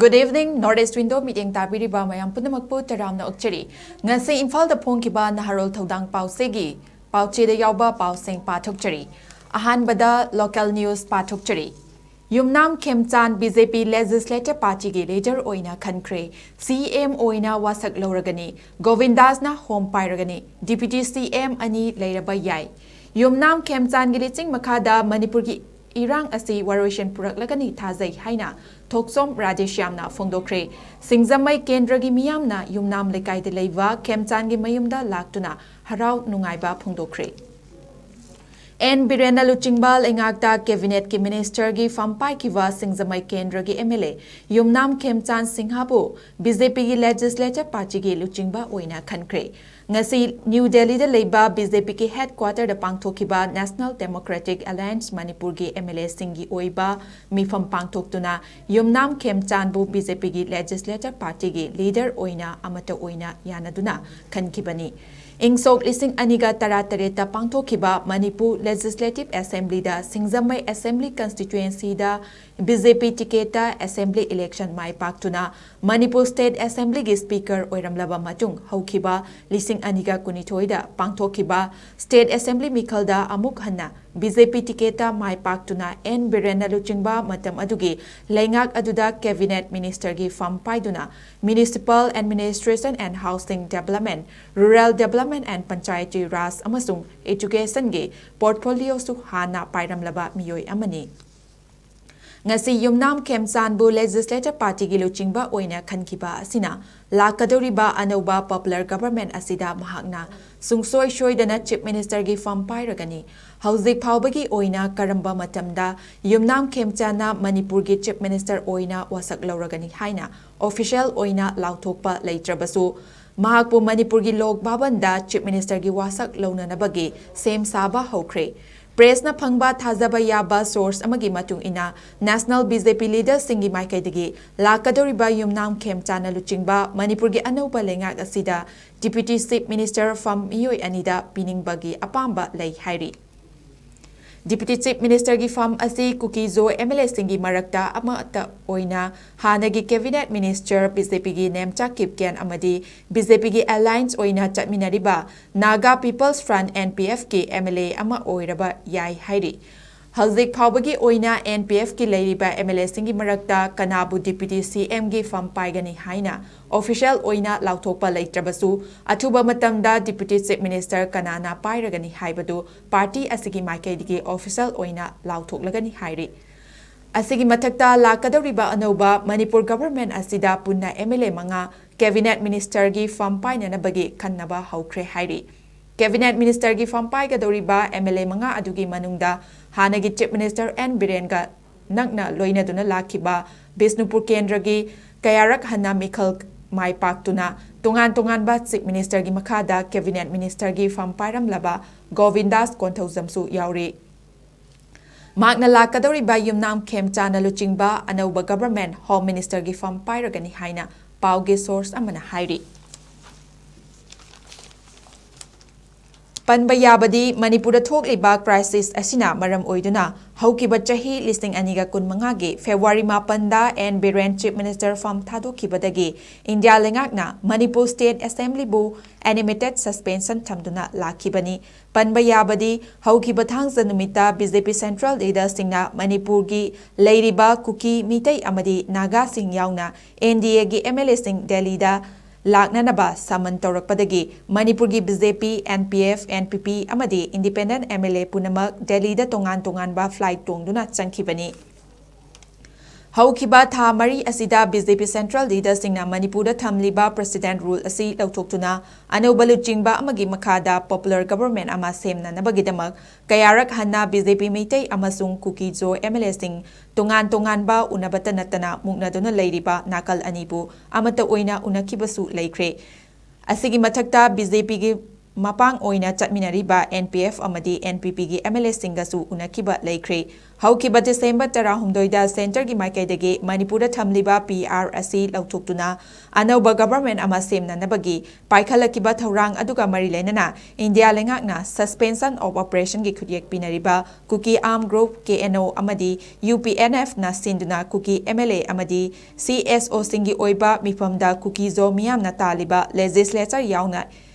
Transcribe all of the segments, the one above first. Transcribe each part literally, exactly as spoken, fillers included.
Good evening, North East Window ꯃꯤꯠꯌꯦꯡ ꯇꯥꯕꯤꯔꯤꯕ ꯃꯌꯥꯝ ꯄꯨꯝꯅꯃꯛꯄꯨ ꯇꯔꯥꯝꯅ ꯑꯣꯛꯆꯔꯤ꯫ ꯉꯁꯤ ꯏꯝꯐꯥꯜꯗ ꯐꯣꯡꯈꯤꯕ ꯅꯍꯥꯔꯣꯜ ꯊꯧꯗꯥꯡ ꯄꯥꯎꯆꯦꯒꯤ ꯄꯥꯎꯆꯦꯗ ꯌꯥꯎꯕ ꯄꯥꯎꯁꯤꯡ ꯄꯥꯊꯣꯛꯆꯔꯤ꯫ ꯑꯍꯥꯟꯕꯗ local news ꯄꯥꯊꯣꯛꯆꯔꯤ꯫ ꯌꯨꯝꯅꯥꯝ ꯈꯦꯝꯆꯥꯟ BJP Legislative Partyꯒꯤ leader ꯑꯣꯏꯅ ꯈꯟꯈ꯭ꯔꯦ꯫ CM ꯑꯣꯏꯅ ꯋꯥꯁꯛ ꯂꯧꯔꯒꯅꯤ꯫ ꯒꯣꯕꯤꯟꯗꯥꯁꯅ ꯍꯣꯝ ꯄꯥꯏꯔꯒꯅꯤ꯫ Deputy CM ꯑꯅꯤ ꯂꯩꯔꯕ ꯌꯥꯏ꯫ ꯌꯨꯝꯅꯥꯝ ꯈꯦꯝꯆꯥꯟꯒꯤ ꯂꯤꯆꯤꯡ ꯃꯈꯥꯗ ꯃꯅꯤꯄꯨꯔꯒꯤ ꯏꯔꯥꯡ ꯑꯁꯤ ꯋꯥꯔꯣꯏꯁꯤꯟ ꯄꯨꯔꯛꯂꯒꯅꯤ ꯊꯥꯖꯩ ꯍꯥꯏꯅ ꯊꯣꯛꯆꯣꯝ ꯔꯥꯙꯦꯁ꯭ꯌꯥꯝꯅ ꯐꯣꯡꯗꯣꯛꯈ꯭ꯔꯦ꯫ ꯁꯤꯡꯖꯃꯩ ꯀꯦꯟꯗ꯭ꯔꯒꯤ ꯃꯤꯌꯥꯝꯅ ꯌꯨꯝꯅꯥꯝ ꯂꯩꯀꯥꯏꯗ ꯂꯩꯕ ꯈꯦꯝꯆꯥꯟꯒꯤ ꯃꯌꯨꯝꯗ ꯂꯥꯛꯇꯨꯅ ꯍꯔꯥꯎ ꯅꯨꯡꯉꯥꯏꯕ ꯐꯣꯡꯗꯣꯛꯈ꯭ꯔꯦ꯫ ꯑꯦꯟ ꯕꯤꯔꯦꯟꯅ ꯂꯨꯆꯤꯡꯕ ꯂꯩꯉꯥꯛꯇ cabinetꯀꯤ ministerꯒꯤ ꯐꯝ ꯄꯥꯏꯈꯤꯕ ꯁꯤꯡꯖꯃꯩ ꯀꯦꯟꯗ꯭ꯔꯒꯤ MLA ꯌꯨꯝꯅꯥꯝ ꯈꯦꯝꯆꯥꯟ ꯁꯤꯡꯍꯕꯨ BJPꯒꯤ Legislative Partyꯒꯤ ꯂꯨꯆꯤꯡꯕ ꯑꯣꯏꯅ ꯈꯟꯈ꯭ꯔꯦ꯫ ꯉꯁꯤ ꯅ꯭ꯌꯨ ꯗꯦꯜꯂꯤꯗ ꯂꯩꯕ BJPꯒꯤ headquarterꯗ ꯄꯥꯡꯊꯣꯛꯈꯤꯕ National Democratic Alliance ꯃꯅꯤꯄꯨꯔꯒꯤ MLAꯁꯤꯡꯒꯤ ꯑꯣꯏꯕ ꯃꯤꯐꯝ ꯄꯥꯡꯊꯣꯛꯇꯨꯅ ꯌꯨꯝꯅꯥꯝ ꯈꯦꯝꯆꯥꯟꯕꯨ BJPꯒꯤ Legislative Partyꯒꯤ leader ꯑꯣꯏꯅ ꯑꯃꯠꯇ ꯑꯣꯏꯅ ꯌꯥꯅꯗꯨꯅ ꯈꯟꯈꯤꯕꯅꯤ꯫ ꯏꯪ ꯁꯣꯛ ꯂꯤꯁꯤꯡ ꯑꯅꯤꯒ ꯇꯔꯥꯇꯔꯦꯠꯇ ꯄꯥꯡꯊꯣꯛꯈꯤꯕ ꯃꯅꯤꯄꯨꯔ Legislative Assemblyꯗ ꯁꯤꯡꯖꯃꯩ Assembly Constituencyꯗ BJP ticketꯇ Assembly election ꯃꯥꯏ ꯄꯥꯛꯇꯨꯅ ꯃꯅꯤꯄꯨꯔ State Assemblyꯒꯤ Speaker ꯑꯣꯏꯔꯝꯂꯕ ꯃꯇꯨꯡ ꯍꯧꯈꯤꯕ ꯂꯤꯁꯤꯡ ꯑꯅꯤꯒ ꯀꯨꯟꯅꯤꯊꯣꯏꯗ ꯄꯥꯡꯊꯣꯛꯈꯤꯕ State Assembly ꯃꯤꯈꯜꯗ ꯑꯃꯨꯛ ꯍꯟꯅ BJP ticketꯇ ꯃꯥꯏ ꯄꯥꯛꯇꯨꯅ ꯑꯦꯟ ꯕꯤꯔꯦꯟꯅ ꯂꯨꯆꯤꯡꯕ ꯃꯇꯝ ꯑꯗꯨꯒꯤ ꯂꯩꯉꯥꯛ ꯑꯗꯨꯗ cabinet ministerꯒꯤ ꯐꯝ ꯄꯥꯏꯗꯨꯅ Municipal Administration and Housing Development, Rural Development and Panchayati Raj ꯑꯃꯁꯨꯡ Educationꯒꯤ portfolioꯁꯨ ꯍꯥꯟꯅ ꯄꯥꯏꯔꯝꯂꯕ ꯃꯤꯑꯣꯏ ꯑꯃꯅꯤ꯫ ꯉꯁꯤ ꯌꯨꯝꯅꯥꯝ ꯈꯦꯝꯆꯥꯟꯕꯨ Legislative Partyꯒꯤ ꯂꯨꯆꯤꯡꯕ ꯑꯣꯏꯅ ꯈꯟꯈꯤꯕ ꯑꯁꯤꯅ ꯂꯥꯛꯀꯗꯧꯔꯤꯕ ꯑꯅꯧꯕ popular government ꯑꯁꯤꯗ ꯃꯍꯥꯛꯅ ꯁꯨꯡꯁꯣꯏ ꯁꯣꯏꯗꯅ Chief Ministerꯒꯤ ꯐꯝ ꯄꯥꯏꯔꯒꯅꯤ꯫ ꯍꯧꯖꯤꯛ ꯐꯥꯎꯕꯒꯤ ꯑꯣꯏꯅ ꯀꯔꯝꯕ ꯃꯇꯝꯗ ꯌꯨꯝꯅꯥꯝ ꯈꯦꯝꯆꯥꯟꯅ ꯃꯅꯤꯄꯨꯔꯒꯤ Chief Minister ꯑꯣꯏꯅ ꯋꯥꯁꯛ ꯂꯧꯔꯒꯅꯤ ꯍꯥꯏꯅ official ꯑꯣꯏꯅ ꯂꯥꯎꯊꯣꯛꯄ ꯂꯩꯇ꯭ꯔꯕꯁꯨ, ꯃꯍꯥꯛꯄꯨ ꯃꯅꯤꯄꯨꯔꯒꯤ ꯂꯣꯛ ꯚꯕꯟꯗ Chief Ministerꯒꯤ ꯋꯥꯁꯛ ꯂꯧꯅꯅꯕꯒꯤ ꯁꯦꯝ ꯁꯥꯕ ꯍꯧꯈ꯭ꯔꯦ꯫ Pressꯅ ꯐꯪꯕ ꯊꯥꯖꯕ ꯌꯥꯕ source ꯑꯃꯒꯤ ꯃꯇꯨꯡ ꯏꯟꯅ, National BJP leaderꯁꯤꯡꯒꯤ ꯃꯥꯏꯀꯩꯗꯒꯤ ꯂꯥꯛꯀꯗꯧꯔꯤꯕ ꯌꯨꯝꯅꯥꯝ ꯈꯦꯝꯆꯥꯟꯅ ꯂꯨꯆꯤꯡꯕ ꯃꯅꯤꯄꯨꯔꯒꯤ ꯑꯅꯧꯕ ꯂꯩꯉꯥꯛ ꯑꯁꯤꯗ Deputy Chief Minister ꯐꯝ ꯃꯤꯑꯣꯏ ꯑꯅꯤꯗ ꯄꯤꯅꯤꯡꯕꯒꯤ ꯑꯄꯥꯝꯕ ꯂꯩ ꯍꯥꯏꯔꯤ꯫ Deputy Chief Ministerꯒꯤ ꯐꯝ ꯑꯁꯤ ꯀꯨꯀꯤ-ꯖꯣ MLAꯁꯤꯡꯒꯤ ꯃꯔꯛꯇ ꯑꯃꯠꯇ ꯑꯣꯏꯅ ꯍꯥꯟꯅꯒꯤ Cabinet Minister BJPꯒꯤ ꯅꯦꯝꯆꯥ ꯀꯤꯞꯒꯦꯟ ꯑꯃꯗꯤ BJPꯒꯤ alliance ꯑꯣꯏꯅ ꯆꯠꯃꯤꯟꯅꯔꯤꯕ Naga People's Front, NPFꯀꯤ MLA ꯑꯃ ꯑꯣꯏꯔꯕ ꯌꯥꯏ ꯍꯥꯏꯔꯤ꯫ ꯍꯧꯖꯤꯛ ꯐꯥꯎꯕꯒꯤ ꯑꯣꯏꯅ NPFꯀꯤ ꯂꯩꯔꯤꯕ MLAꯁꯤꯡꯒꯤ ꯃꯔꯛꯇ ꯀꯅꯥꯕꯨ Deputy CMꯒꯤ ꯐꯝ ꯄꯥꯏꯒꯅꯤ ꯍꯥꯏꯅ official ꯑꯣꯏꯅ ꯂꯥꯎꯊꯣꯛꯄ ꯂꯩꯇ꯭ꯔꯕꯁꯨ, ꯑꯊꯨꯕ ꯃꯇꯝꯗ Deputy Chief Minister ꯀꯅꯥꯅ ꯄꯥꯏꯔꯒꯅꯤ ꯍꯥꯏꯕꯗꯨ party ꯑꯁꯤꯒꯤ ꯃꯥꯏꯀꯩꯗꯒꯤ official ꯑꯣꯏꯅ ꯂꯥꯎꯊꯣꯛꯂꯒꯅꯤ ꯍꯥꯏꯔꯤ꯫ ꯑꯁꯤꯒꯤ ꯃꯊꯛꯇ, ꯂꯥꯛꯀꯗꯧꯔꯤꯕ ꯑꯅꯧꯕ ꯃꯅꯤꯄꯨꯔ government ꯑꯁꯤꯗ ꯄꯨꯟꯅ MLA ꯃꯉꯥ Cabinet Ministerꯒꯤ ꯐꯝ ꯄꯥꯏꯅꯅꯕꯒꯤ ꯈꯟꯅꯕ ꯍꯧꯈ꯭ꯔꯦ ꯍꯥꯏꯔꯤ꯫ Cabinet Ministerꯒꯤ ꯐꯝ ꯄꯥꯏꯒꯗꯧꯔꯤꯕ MLA ꯃꯉꯥ ꯑꯗꯨꯒꯤ ꯃꯅꯨꯡꯗ ꯍꯥꯟꯅꯒꯤ Chief Minister N ꯕꯤꯔꯦꯟꯒ ꯅꯛꯅ ꯂꯣꯏꯅꯗꯨꯅ ꯂꯥꯛꯈꯤꯕ ꯕꯤꯁꯅꯨꯄꯨꯔ ꯀꯦꯟꯗ꯭ꯔꯒꯤ ꯀꯌꯥꯔꯛ ꯍꯟꯅ ꯃꯤꯈꯜ ꯃꯥꯏ ꯄꯥꯛꯇꯨꯅ ꯇꯣꯉꯥꯟ ꯇꯣꯉꯥꯟꯕ Chief Ministerꯒꯤ ꯃꯈꯥꯗ Cabinet Ministerꯒꯤ ꯐꯝ ꯄꯥꯏꯔꯝꯂꯕ ꯒꯣꯕꯤꯟꯗꯥꯁ ꯀꯣꯟꯊꯧꯖꯝꯁꯨ ꯌꯥꯎꯔꯤ꯫ ꯃꯍꯥꯛꯅ ꯂꯥꯛꯀꯗꯧꯔꯤꯕ ꯌꯨꯝꯅꯥꯝ ꯈꯦꯝꯆꯥꯟꯅ ꯂꯨꯆꯤꯡꯕ ꯑꯅꯧꯕ government Home Ministerꯒꯤ ꯐꯝ ꯄꯥꯏꯔꯒꯅꯤ ꯍꯥꯏꯅ ꯄꯥꯎꯒꯤ source ꯑꯃꯅ ꯍꯥꯏꯔꯤ꯫ ꯄꯟꯕ ꯌꯥꯕꯗꯤ, ꯃꯅꯤꯄꯨꯔꯗ ꯊꯣꯛꯂꯤꯕ crisis ꯑꯁꯤꯅ ꯃꯔꯝ ꯑꯣꯏꯗꯨꯅ ꯍꯧꯈꯤꯕ ꯆꯍꯤ ꯂꯤꯁꯤꯡ ꯑꯅꯤꯒ ꯀꯨꯟꯃꯉꯥꯒꯤ February ꯃꯥꯄꯟꯗ N ꯕꯤꯔꯦꯟ Chief Minister ꯐꯝ ꯊꯥꯗꯣꯛꯈꯤꯕꯗꯒꯤ ꯏꯟꯗꯤꯌꯥ ꯂꯩꯉꯥꯛꯅ ꯃꯅꯤꯄꯨꯔ State Assemblyꯕꯨ animated suspension ꯊꯝꯗꯨꯅ ꯂꯥꯛꯈꯤꯕꯅꯤ꯫ ꯄꯟꯕ ꯌꯥꯕꯗꯤ, ꯍꯧꯈꯤꯕ ꯊꯥꯡꯖ ꯅꯨꯃꯤꯠꯇ BJP Central Leaderꯁꯤꯡꯅ ꯃꯅꯤꯄꯨꯔꯒꯤ ꯂꯩꯔꯤꯕ ꯀꯨꯀꯤ, ꯃꯤꯇꯩ ꯑꯃꯗꯤ ꯅꯥꯒꯥꯁꯤꯡ ꯌꯥꯎꯅ NDAꯒꯤ MLAꯁꯤꯡ ꯗꯦꯜꯂꯤꯗ ꯂꯥꯛꯅꯅꯕ summon ꯇꯧꯔꯛꯄꯗꯒꯤ ꯃꯅꯤꯄꯨꯔꯒꯤ BJP, NPF, NPP ꯑꯃꯗꯤ independent MLA ꯄꯨꯝꯅꯃꯛ ꯗꯦꯜꯂꯤꯗ ꯇꯣꯉꯥꯟ ꯇꯣꯉꯥꯟꯕ flight ꯇꯣꯡꯗꯨꯅ ꯆꯪꯈꯤꯕꯅꯤ꯫ ꯍꯧꯈꯤꯕ ꯊꯥ ꯃꯔꯤ ꯑꯁꯤꯗ BJP Central Leaderꯁꯤꯡꯅ ꯃꯅꯤꯄꯨꯔꯗ ꯊꯝꯂꯤꯕ President Rule ꯑꯁꯤ ꯂꯧꯊꯣꯛꯇꯨꯅ ꯑꯅꯧꯕ ꯂꯨꯆꯤꯡꯕ ꯑꯃꯒꯤ ꯃꯈꯥꯗ popular government ꯑꯃ ꯁꯦꯝꯅꯅꯕꯒꯤꯗꯃꯛ ꯀꯌꯥꯔꯛ ꯍꯟꯅ BJP ꯃꯤꯇꯩ ꯑꯃꯁꯨꯡ ꯀꯨꯀꯤ-ꯖꯣ MLAꯁꯤꯡ ꯇꯣꯉꯥꯟ ꯇꯣꯉꯥꯟꯕ ꯎꯅꯕꯇ ꯅꯠꯇꯅ ꯃꯨꯛꯅꯗꯨꯅ ꯂꯩꯔꯤꯕ ꯅꯥꯀꯜ ꯑꯅꯤꯕꯨ ꯑꯃꯠꯇ ꯑꯣꯏꯅ ꯎꯅꯈꯤꯕꯁꯨ ꯂꯩꯈ꯭ꯔꯦ꯫ ꯑꯁꯤꯒꯤ ꯃꯊꯛꯇ BJPꯒꯤ ꯃꯄꯥꯡ ꯑꯣꯏꯅ ꯆꯠꯃꯤꯟꯅꯔꯤꯕ N P F ꯑꯃꯗꯤ N P Pꯒꯤ M L Aꯁꯤꯡꯒꯁꯨ ꯎꯅꯈꯤꯕ ꯂꯩꯈ꯭ꯔꯦ꯫ ꯍꯧꯈꯤꯕ ꯗꯤꯁꯦꯝꯕꯔ ꯇꯔꯥꯍꯨꯝꯗꯣꯏꯗ ꯁꯦꯟꯇꯔꯒꯤ ꯃꯥꯏꯀꯩꯗꯒꯤ ꯃꯅꯤꯄꯨꯔꯗ ꯊꯝꯂꯤꯕ P R ꯑꯁꯤ ꯂꯧꯊꯣꯛꯇꯨꯅ ꯑꯅꯧꯕ government ꯑꯃ ꯁꯦꯝꯅꯅꯕꯒꯤ ꯄꯥꯏꯈꯠꯂꯛꯈꯤꯕ ꯊꯧꯔꯥꯡ ꯑꯗꯨꯒ ꯃꯔꯤ ꯂꯩꯅꯅ ꯏꯟꯗꯤꯌꯥ ꯂꯩꯉꯥꯛꯅ Suspension of Operationꯒꯤ ꯈꯨꯠꯌꯦꯛ ꯄꯤꯅꯔꯤꯕ Kuki Armed Group, K N O, ꯑꯃꯗꯤ U P N Fꯅ ꯁꯤꯟꯗꯨꯅ ꯀꯨꯀꯤ M L A ꯑꯃꯗꯤ C S Oꯁꯤꯡꯒꯤ ꯑꯣꯏꯕ ꯃꯤꯐꯝꯗ ꯀꯨꯀꯤ-ꯖꯣ ꯃꯤꯌꯥꯝꯅ ꯇꯥꯜꯂꯤꯕ legislature ꯌꯥꯎꯅ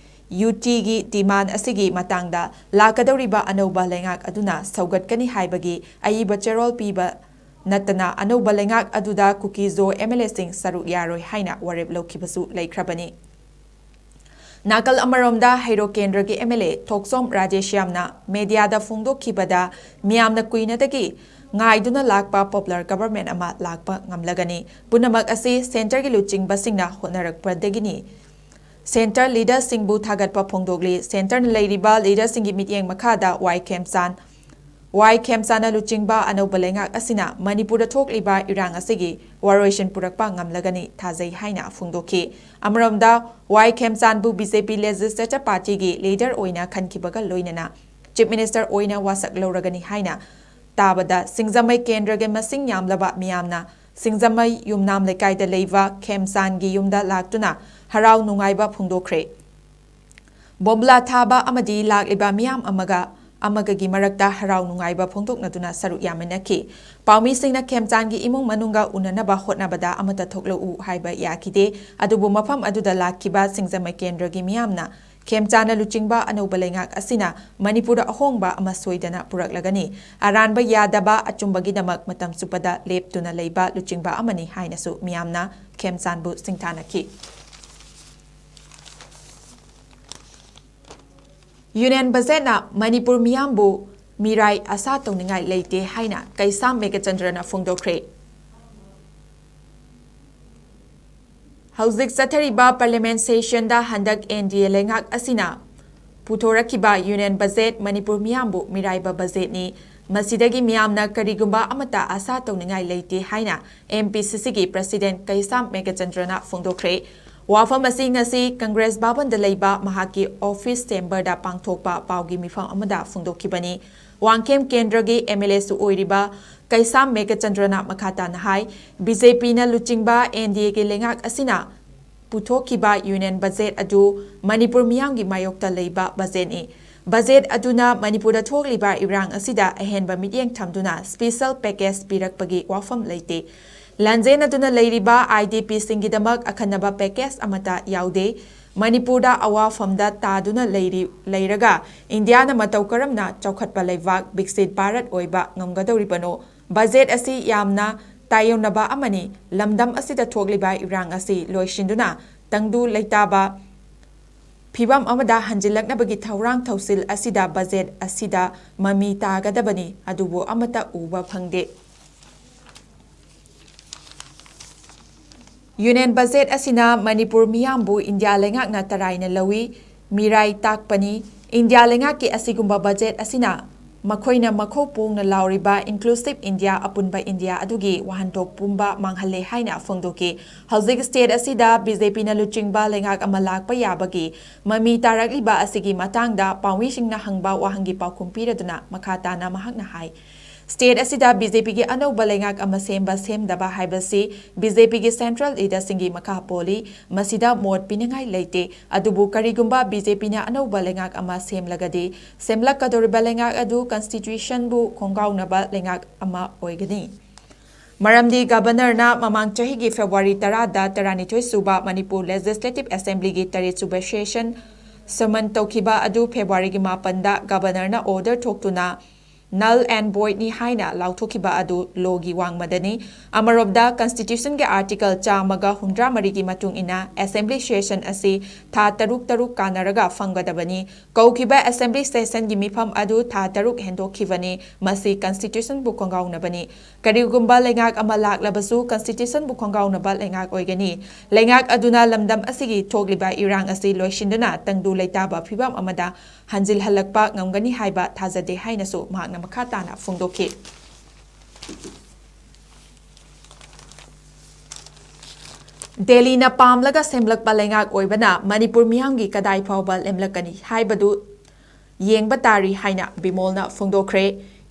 UTꯒꯤ demand ꯑꯁꯤꯒꯤ ꯃꯇꯥꯡꯗ ꯂꯥꯛꯀꯗꯧꯔꯤꯕ ꯑꯅꯧꯕ ꯂꯩꯉꯥꯛ ꯑꯗꯨꯅ ꯁꯧꯒꯠꯀꯅꯤ ꯍꯥꯏꯕꯒꯤ ꯑꯏꯕ ꯆꯦꯔꯣꯜ ꯄꯤꯕ ꯅꯠꯇꯅ ꯑꯅꯧꯕ ꯂꯩꯉꯥꯛ ꯑꯗꯨꯗ ꯀꯨꯀꯤ-ꯖꯣ M L Aꯁꯤꯡ ꯁꯔꯨꯛ ꯌꯥꯔꯣꯏ ꯍꯥꯏꯅ ꯋꯥꯔꯦꯞ ꯂꯧꯈꯤꯕꯁꯨ ꯂꯩꯈ꯭ꯔꯕꯅꯤ꯫ ꯅꯥꯀꯜ ꯑꯃꯔꯣꯝꯗ ꯍꯩꯔꯣꯛ ꯀꯦꯟꯗ꯭ꯔꯒꯤ M L A ꯊꯣꯛꯆꯣꯝ ꯔꯥꯙꯦꯁ꯭ꯌꯥꯝꯅ mediaꯗ ꯐꯣꯡꯗꯣꯛꯈꯤꯕꯗ, ꯃꯤꯌꯥꯝꯅ ꯀꯨꯏꯅꯗꯒꯤ ꯉꯥꯏꯗꯨꯅ ꯂꯥꯛꯄ popular government ꯑꯃ ꯂꯥꯛꯄ ꯉꯝꯂꯒꯅꯤ꯫ ꯄꯨꯝꯅꯃꯛ ꯑꯁꯤ centreꯒꯤ ꯂꯨꯆꯤꯡꯕꯁꯤꯡꯅ ꯍꯣꯠꯅꯔꯛꯄꯗꯒꯤꯅꯤ꯫ Centre leaderꯁꯤꯡꯕꯨ ꯊꯥꯒꯠꯄ ꯐꯣꯡꯗꯣꯛꯂꯤ꯫ Centreꯅ ꯂꯩꯔꯤꯕ leaderꯁꯤꯡꯒꯤ ꯃꯤꯠꯌꯦꯡ ꯃꯈꯥꯗ ꯋꯥꯏ ꯈꯦꯝꯆꯥꯟ, ꯋꯥꯏ ꯈꯦꯝꯆꯥꯟꯅ ꯂꯨꯆꯤꯡꯕ ꯑꯅꯧꯕ ꯂꯩꯉꯥꯛ ꯑꯁꯤꯅ ꯃꯅꯤꯄꯨꯔꯗ ꯊꯣꯛꯂꯤꯕ ꯏꯔꯥꯡ ꯑꯁꯤꯒꯤ ꯋꯥꯔꯣꯏꯁꯤꯟ ꯄꯨꯔꯛꯄ ꯉꯝꯂꯒꯅꯤ ꯊꯥꯖꯩ ꯍꯥꯏꯅ ꯐꯣꯡꯗꯣꯛꯈꯤ꯫ ꯑꯃꯔꯣꯝꯗ, ꯋꯥꯏ ꯈꯦꯝꯆꯥꯟꯕꯨ B J P legislature partyꯒꯤ leader ꯑꯣꯏꯅ ꯈꯟꯈꯤꯕꯒ ꯂꯣꯏꯅꯅ Chief Minister ꯑꯣꯏꯅ ꯋꯥꯁꯛ ꯂꯧꯔꯒꯅꯤ ꯍꯥꯏꯅ ꯇꯥꯕꯗ, ꯁꯤꯡꯖꯃꯩ ꯀꯦꯟꯗ꯭ꯔꯒꯤ ꯃꯁꯤꯡ ꯌꯥꯝꯂꯕ ꯃꯤꯌꯥꯝꯅ ꯁꯤꯡꯖꯃꯩ ꯌꯨꯝꯅꯥꯝ ꯂꯩꯀꯥꯏꯗ ꯂꯩꯕ ꯈꯦꯝꯆꯥꯟꯒꯤ ꯌꯨꯝꯗ ꯂꯥꯛꯇꯨꯅ ꯍꯔꯥꯎ ꯅꯨꯡꯉꯥꯏꯕ ꯐꯣꯡꯗꯣꯛꯈ꯭ꯔꯦ꯫ ꯕꯣꯝꯕꯨꯂꯥ ꯊꯥꯕ ꯑꯃꯗꯤ ꯂꯥꯛꯂꯤꯕ ꯃꯤꯌꯥꯝ ꯑꯃꯒ ꯑꯃꯒꯒꯤ ꯃꯔꯛꯇ ꯍꯔꯥꯎ ꯅꯨꯡꯉꯥꯏꯕ ꯐꯣꯡꯗꯣꯛꯅꯗꯨꯅ ꯁꯔꯨꯛ ꯌꯥꯃꯤꯟꯅꯈꯤ꯫ ꯄꯥꯎꯃꯤꯁꯤꯡꯅ ꯈꯦꯝꯆꯥꯟꯒꯤ ꯏꯃꯨꯡ ꯃꯅꯨꯡꯒ ꯎꯅꯅꯕ ꯍꯣꯠꯅꯕꯗ ꯑꯃꯠꯇ ꯊꯣꯛꯂꯛꯎ ꯍꯥꯏꯕ ꯌꯥꯈꯤꯗꯦ꯫ ꯑꯗꯨꯕꯨ ꯃꯐꯝ ꯑꯗꯨꯗ ꯂꯥꯛꯈꯤꯕ ꯁꯤꯡꯖꯃꯩ ꯀꯦꯟꯗ꯭ꯔꯒꯤ ꯃꯤꯌꯥꯝꯅ ꯈꯦꯝꯆꯥꯟꯅ ꯂꯨꯆꯤꯡꯕ ꯑꯅꯧꯕ ꯂꯩꯉꯥꯛ ꯑꯁꯤꯅ ꯃꯅꯤꯄꯨꯔꯗ ꯑꯍꯣꯡꯕ ꯑꯃ ꯁꯣꯏꯗꯅ ꯄꯨꯔꯛꯂꯒꯅꯤ꯫ ꯑꯔꯥꯟꯕ ꯌꯥꯗꯕ, ꯑꯆꯨꯝꯕꯒꯤꯗꯃꯛ ꯃꯇꯝ ꯆꯨꯞꯄꯗ ꯂꯦꯞꯇꯨꯅ ꯂꯩꯕ ꯂꯨꯆꯤꯡꯕ ꯑꯃꯅꯤ ꯍꯥꯏꯅꯁꯨ ꯃꯤꯌꯥꯝꯅ ꯈꯦꯝꯆꯥꯟꯕꯨ ꯁꯤꯡꯊꯥꯅꯈꯤ꯫ Union budgetꯅ ꯃꯅꯤꯄꯨꯔ ꯃꯤꯌꯥꯝꯕꯨ ꯃꯤꯔꯥꯏ ꯑꯁꯥ ꯇꯧꯅꯤꯡꯉꯥꯏ ꯂꯩꯇꯦ ꯍꯥꯏꯅ ꯀꯩꯁꯥꯝ ꯃꯦꯘꯆꯟꯗ꯭ꯔꯅ ꯐꯣꯡꯗꯣꯛꯈ꯭ꯔꯦ꯫ ꯍꯧꯖꯤꯛ ꯆꯠꯊꯔꯤꯕ parliament sessionꯗ ꯍꯟꯗꯛ N D A ꯂꯩꯉꯥꯛ ꯑꯁꯤꯅ ꯄꯨꯊꯣꯔꯛꯈꯤꯕ union budget ꯃꯅꯤꯄꯨꯔ ꯃꯤꯌꯥꯝꯕꯨ ꯃꯤꯔꯥꯏꯕ budgetꯅꯤ꯫ ꯃꯁꯤꯗꯒꯤ ꯃꯤꯌꯥꯝꯅ ꯀꯔꯤꯒꯨꯝꯕ ꯑꯃꯠꯇ ꯑꯁꯥ ꯇꯧꯅꯤꯡꯉꯥꯏ ꯂꯩꯇꯦ ꯍꯥꯏꯅ M P C Cꯒꯤ president ꯀꯩꯁꯥꯝ ꯃꯦꯘꯆꯟꯗ꯭ꯔꯅ ꯐꯣꯡꯗꯣꯛꯈ꯭ꯔꯦ꯫ ꯋꯥꯐꯝ ꯑꯁꯤ ꯉꯁꯤ ꯀꯪꯒ꯭ꯔꯦꯁ ꯚꯕꯟꯗ ꯂꯩꯕ ꯃꯍꯥꯛꯀꯤ ꯑꯣꯐꯤꯁ ꯆꯦꯝꯕꯔꯗ ꯄꯥꯡꯊꯣꯛꯄ ꯄꯥꯎꯒꯤ ꯃꯤꯐꯝ ꯑꯃꯗ ꯐꯣꯡꯗꯣꯛꯈꯤꯕꯅꯤ꯫ ꯋꯥꯡꯈꯦꯝ ꯀꯦꯟꯗ꯭ꯔꯒꯤ MLAꯁꯨ ꯑꯣꯏꯔꯤꯕ ꯀꯩꯁꯥꯝ ꯃꯦꯘꯆꯟꯗ꯭ꯔꯅ ꯃꯈꯥ ꯇꯥꯅ ꯍꯥꯏ, BJPꯅ ꯂꯨꯆꯤꯡꯕ NDAꯒꯤ ꯂꯩꯉꯥꯛ ꯑꯁꯤꯅ ꯄꯨꯊꯣꯛꯈꯤꯕ ꯌꯨꯅꯤꯌꯟ ꯕꯖꯦꯠ ꯑꯗꯨ ꯃꯅꯤꯄꯨꯔ ꯃꯤꯌꯥꯝꯒꯤ ꯃꯥꯌꯣꯛꯇ ꯂꯩꯕ ꯕꯖꯦꯠꯅꯤ꯫ ꯕꯖꯦꯠ ꯑꯗꯨꯅ ꯃꯅꯤꯄꯨꯔꯗ ꯊꯣꯛꯂꯤꯕ ꯏꯔꯥꯡ ꯑꯁꯤꯗ ꯑꯍꯦꯟꯕ ꯃꯤꯠꯌꯦꯡ ꯊꯝꯗꯨꯅ ꯁ꯭ꯄꯦꯁꯦꯜ ꯄꯦꯀꯦꯖ ꯄꯤꯔꯛꯄꯒꯤ ꯋꯥꯐꯝ ꯂꯩꯇꯦ꯫ ꯂꯥꯟꯖꯦꯟꯅꯗꯨꯅ ꯂꯩꯔꯤꯕ IDPꯁꯤꯡꯒꯤꯗꯃꯛ ꯑꯈꯟꯅꯕ ꯄꯦꯀꯦꯖ ꯑꯃꯠꯇ ꯌꯥꯎꯗꯦ꯫ ꯃꯅꯤꯄꯨꯔꯗ ꯑꯋꯥꯐꯝꯗ ꯇꯥꯗꯨꯅ ꯂꯩꯔꯤ-, ꯂꯩꯔꯒ ꯏꯟꯗꯤꯌꯥꯅ ꯃꯇꯧ ꯀꯔꯝꯅ ꯆꯥꯎꯈꯠꯄ ꯂꯩꯕꯥꯛ, ꯕꯤꯛꯁꯤꯠ ꯚꯥꯔꯠ ꯑꯣꯏꯕ ꯉꯝꯒꯗꯧꯔꯤꯕꯅꯣ? ꯕꯖꯦꯠ ꯑꯁꯤ ꯌꯥꯝꯅ ꯇꯥꯏꯌꯣꯟꯅꯕ ꯑꯃꯅꯤ꯫ ꯂꯝꯗꯝ ꯑꯁꯤꯗ ꯊꯣꯛꯂꯤꯕ ꯏꯔꯥꯡ ꯑꯁꯤ ꯂꯣꯏꯁꯤꯟꯗꯨꯅ ꯇꯪꯗꯨ ꯂꯩꯇꯥꯕ ꯐꯤꯚꯝ ꯑꯃꯗ ꯍꯟꯖꯤꯜꯂꯛꯅꯕꯒꯤ ꯊꯧꯔꯥꯡ ꯊꯧꯁꯤꯜ ꯑꯁꯤꯗ ꯕꯖꯦꯠ ꯑꯁꯤꯗ ꯃꯃꯤ ꯇꯥꯒꯗꯕꯅꯤ, ꯑꯗꯨꯕꯨ ꯑꯃꯠꯇ ꯎꯕ ꯐꯪꯗꯦ꯫ ꯌꯨꯅꯤꯌꯟ ꯕꯖꯦꯠ ꯑꯁꯤꯅ ꯃꯅꯤꯄꯨꯔ ꯃꯤꯌꯥꯝꯕꯨ ꯏꯟꯗꯤꯌꯥ ꯂꯩꯉꯥꯛꯅ ꯇꯔꯥꯏꯅ ꯂꯧꯏ, ꯃꯤꯔꯥꯏ ꯇꯥꯛꯄꯅꯤ꯫ ꯏꯟꯗꯤꯌꯥ ꯂꯩꯉꯥꯛꯀꯤ ꯑꯁꯤꯒꯨꯝꯕ ꯕꯖꯦꯠ ꯑꯁꯤꯅ ꯃꯈꯣꯏꯅ ꯃꯈꯧ ꯄꯣꯡꯅ ꯂꯥꯎꯔꯤꯕ inclusive India, ꯑꯄꯨꯟꯕ ꯏꯟꯗꯤꯌꯥ ꯑꯗꯨꯒꯤ ꯋꯥꯍꯟꯊꯣꯛ ꯄꯨꯝꯕ ꯃꯥꯡꯍꯜꯂꯦ ꯍꯥꯏꯅ ꯐꯣꯡꯗꯣꯛꯈꯤ꯫ ꯍꯧꯖꯤꯛ ꯁ꯭ꯇꯦꯠ ꯑꯁꯤꯗ BJPꯅ ꯂꯨꯆꯤꯡꯕ ꯂꯩꯉꯥꯛ ꯑꯃ ꯂꯥꯛꯄ ꯌꯥꯕꯒꯤ ꯃꯃꯤ ꯇꯥꯔꯛꯂꯤꯕ ꯑꯁꯤꯒꯤ ꯃꯇꯥꯡꯗ ꯄꯥꯎꯃꯤꯁꯤꯡꯅ ꯍꯪꯕ ꯋꯥꯍꯪꯒꯤ ꯄꯥꯎꯈꯨꯝ ꯄꯤꯔꯗꯨꯅ ꯃꯈꯥ ꯇꯥꯅ ꯃꯍꯥꯛꯅ ꯍꯥꯏ, ꯁ꯭ꯇꯦꯠ ꯑꯁꯤꯗ BJPꯒꯤ ꯑꯅꯧꯕ ꯂꯩꯉꯥꯛ ꯑꯃ ꯁꯦꯝꯕ ꯁꯦꯝꯗꯕ ꯍꯥꯏꯕꯁꯤ BJPꯒꯤ ꯁꯦꯟꯇ꯭ꯔꯦꯜ ꯂꯤꯗꯔꯁꯤꯡꯒꯤ ꯃꯈꯥ ꯄꯣꯜꯂꯤ꯫ ꯃꯁꯤꯗ ꯃꯣꯠ ꯄꯤꯅꯤꯡꯉꯥꯏ ꯂꯩꯇꯦ꯫ ꯑꯗꯨꯕꯨ ꯀꯔꯤꯒꯨꯝꯕ BJPꯅ ꯑꯅꯧꯕ ꯂꯩꯉꯥꯛ ꯑꯃ ꯁꯦꯝꯂꯒꯗꯤ, ꯁꯦꯝꯂꯛꯀꯗꯧꯔꯤꯕ ꯂꯩꯉꯥꯛ ꯑꯗꯨ constitutionꯕꯨ ꯈꯣꯡꯒꯥꯎꯅꯕ ꯂꯩꯉꯥꯛ ꯑꯃ ꯑꯣꯏꯒꯅꯤ꯫ ꯃꯔꯝꯗꯤ Governorꯅ ꯃꯃꯥꯡ ꯆꯍꯤꯒꯤ February ꯇꯔꯥꯗ ꯇꯔꯥꯅꯤꯊꯣꯏ ꯁꯨꯕ ꯃꯅꯤꯄꯨꯔ Legislative Assemblyꯒꯤ ꯇꯔꯦꯠ ꯁꯨꯕ session summon ꯇꯧꯈꯤꯕ ꯑꯗꯨ Februaryꯒꯤ ꯃꯥꯄꯟꯗ Governorꯅ order ꯊꯣꯛꯇꯨꯅ null and voidꯅꯤ ꯍꯥꯏꯅ ꯂꯥꯎꯊꯣꯛꯈꯤꯕ ꯑꯗꯨ lawꯒꯤ ꯋꯥꯡꯃꯗꯅꯤ꯫ ꯑꯃꯔꯣꯝꯗ, constitutionꯒꯤ article ꯆꯥꯝꯃꯒ ꯍꯨꯝꯗ꯭ꯔꯥ ꯃꯔꯤꯒꯤ ꯃꯇꯨꯡ ꯏꯟꯅ assembly session ꯑꯁꯤ ꯊꯥ ꯇꯔꯨꯛ ꯇꯔꯨꯛ ꯀꯥꯟꯅꯔꯒ ꯐꯝꯒꯗꯕꯅꯤ꯫ ꯀꯧꯈꯤꯕ assembly sessionꯒꯤ ꯃꯤꯐꯝ ꯑꯗꯨ ꯊꯥ ꯇꯔꯨꯛ ꯍꯦꯟꯗꯣꯛꯈꯤꯕꯅꯤ꯫ ꯃꯁꯤ constitutionꯕꯨ ꯈꯣꯡꯒꯥꯎꯅꯕꯅꯤ꯫ ꯀꯔꯤꯒꯨꯝꯕ ꯂꯩꯉꯥꯛ ꯑꯃ ꯂꯥꯛꯂꯕꯁꯨ constitutionꯕꯨ ꯈꯣꯡꯒꯥꯎꯅꯕ ꯂꯩꯉꯥꯛ ꯑꯣꯏꯒꯅꯤ꯫ ꯂꯩꯉꯥꯛ ꯑꯗꯨꯅ ꯂꯝꯗꯝ ꯑꯁꯤꯒꯤ ꯊꯣꯛꯂꯤꯕ ꯏꯔꯥꯡ ꯑꯁꯤ ꯂꯣꯏꯁꯤꯟꯗꯨꯅ ꯇꯪꯗꯨ ꯂꯩꯇꯥꯕ ꯐꯤꯚꯝ ꯑꯃꯗ ꯍꯟꯖꯤꯜꯍꯜꯂꯛꯄ ꯉꯝꯒꯅꯤ ꯍꯥꯏꯕ ꯊꯥꯖꯗꯦ ꯍꯥꯏꯅꯁꯨ ꯃꯍꯥꯛꯅ ꯃꯈꯥ ꯇꯥꯅ ꯐꯣꯡꯗꯣꯛꯈꯤ꯫ ꯗꯦꯜꯂꯤꯅ ꯄꯥꯝꯂꯒ ꯁꯦꯝꯂꯛꯄ ꯂꯩꯉꯥꯛ ꯑꯣꯏꯕꯅ ꯃꯅꯤꯄꯨꯔ ꯃꯤꯌꯥꯝꯒꯤ ꯀꯗꯥꯏ ꯐꯥꯎꯕ ꯂꯦꯝꯂꯛꯀꯅꯤ ꯍꯥꯏꯕꯗꯨ ꯌꯦꯡꯕ ꯇꯥꯔꯤ ꯍꯥꯏꯅ ꯕꯤꯃꯣꯜꯅ ꯐꯣꯡꯗꯣꯛꯈ꯭ꯔꯦ꯫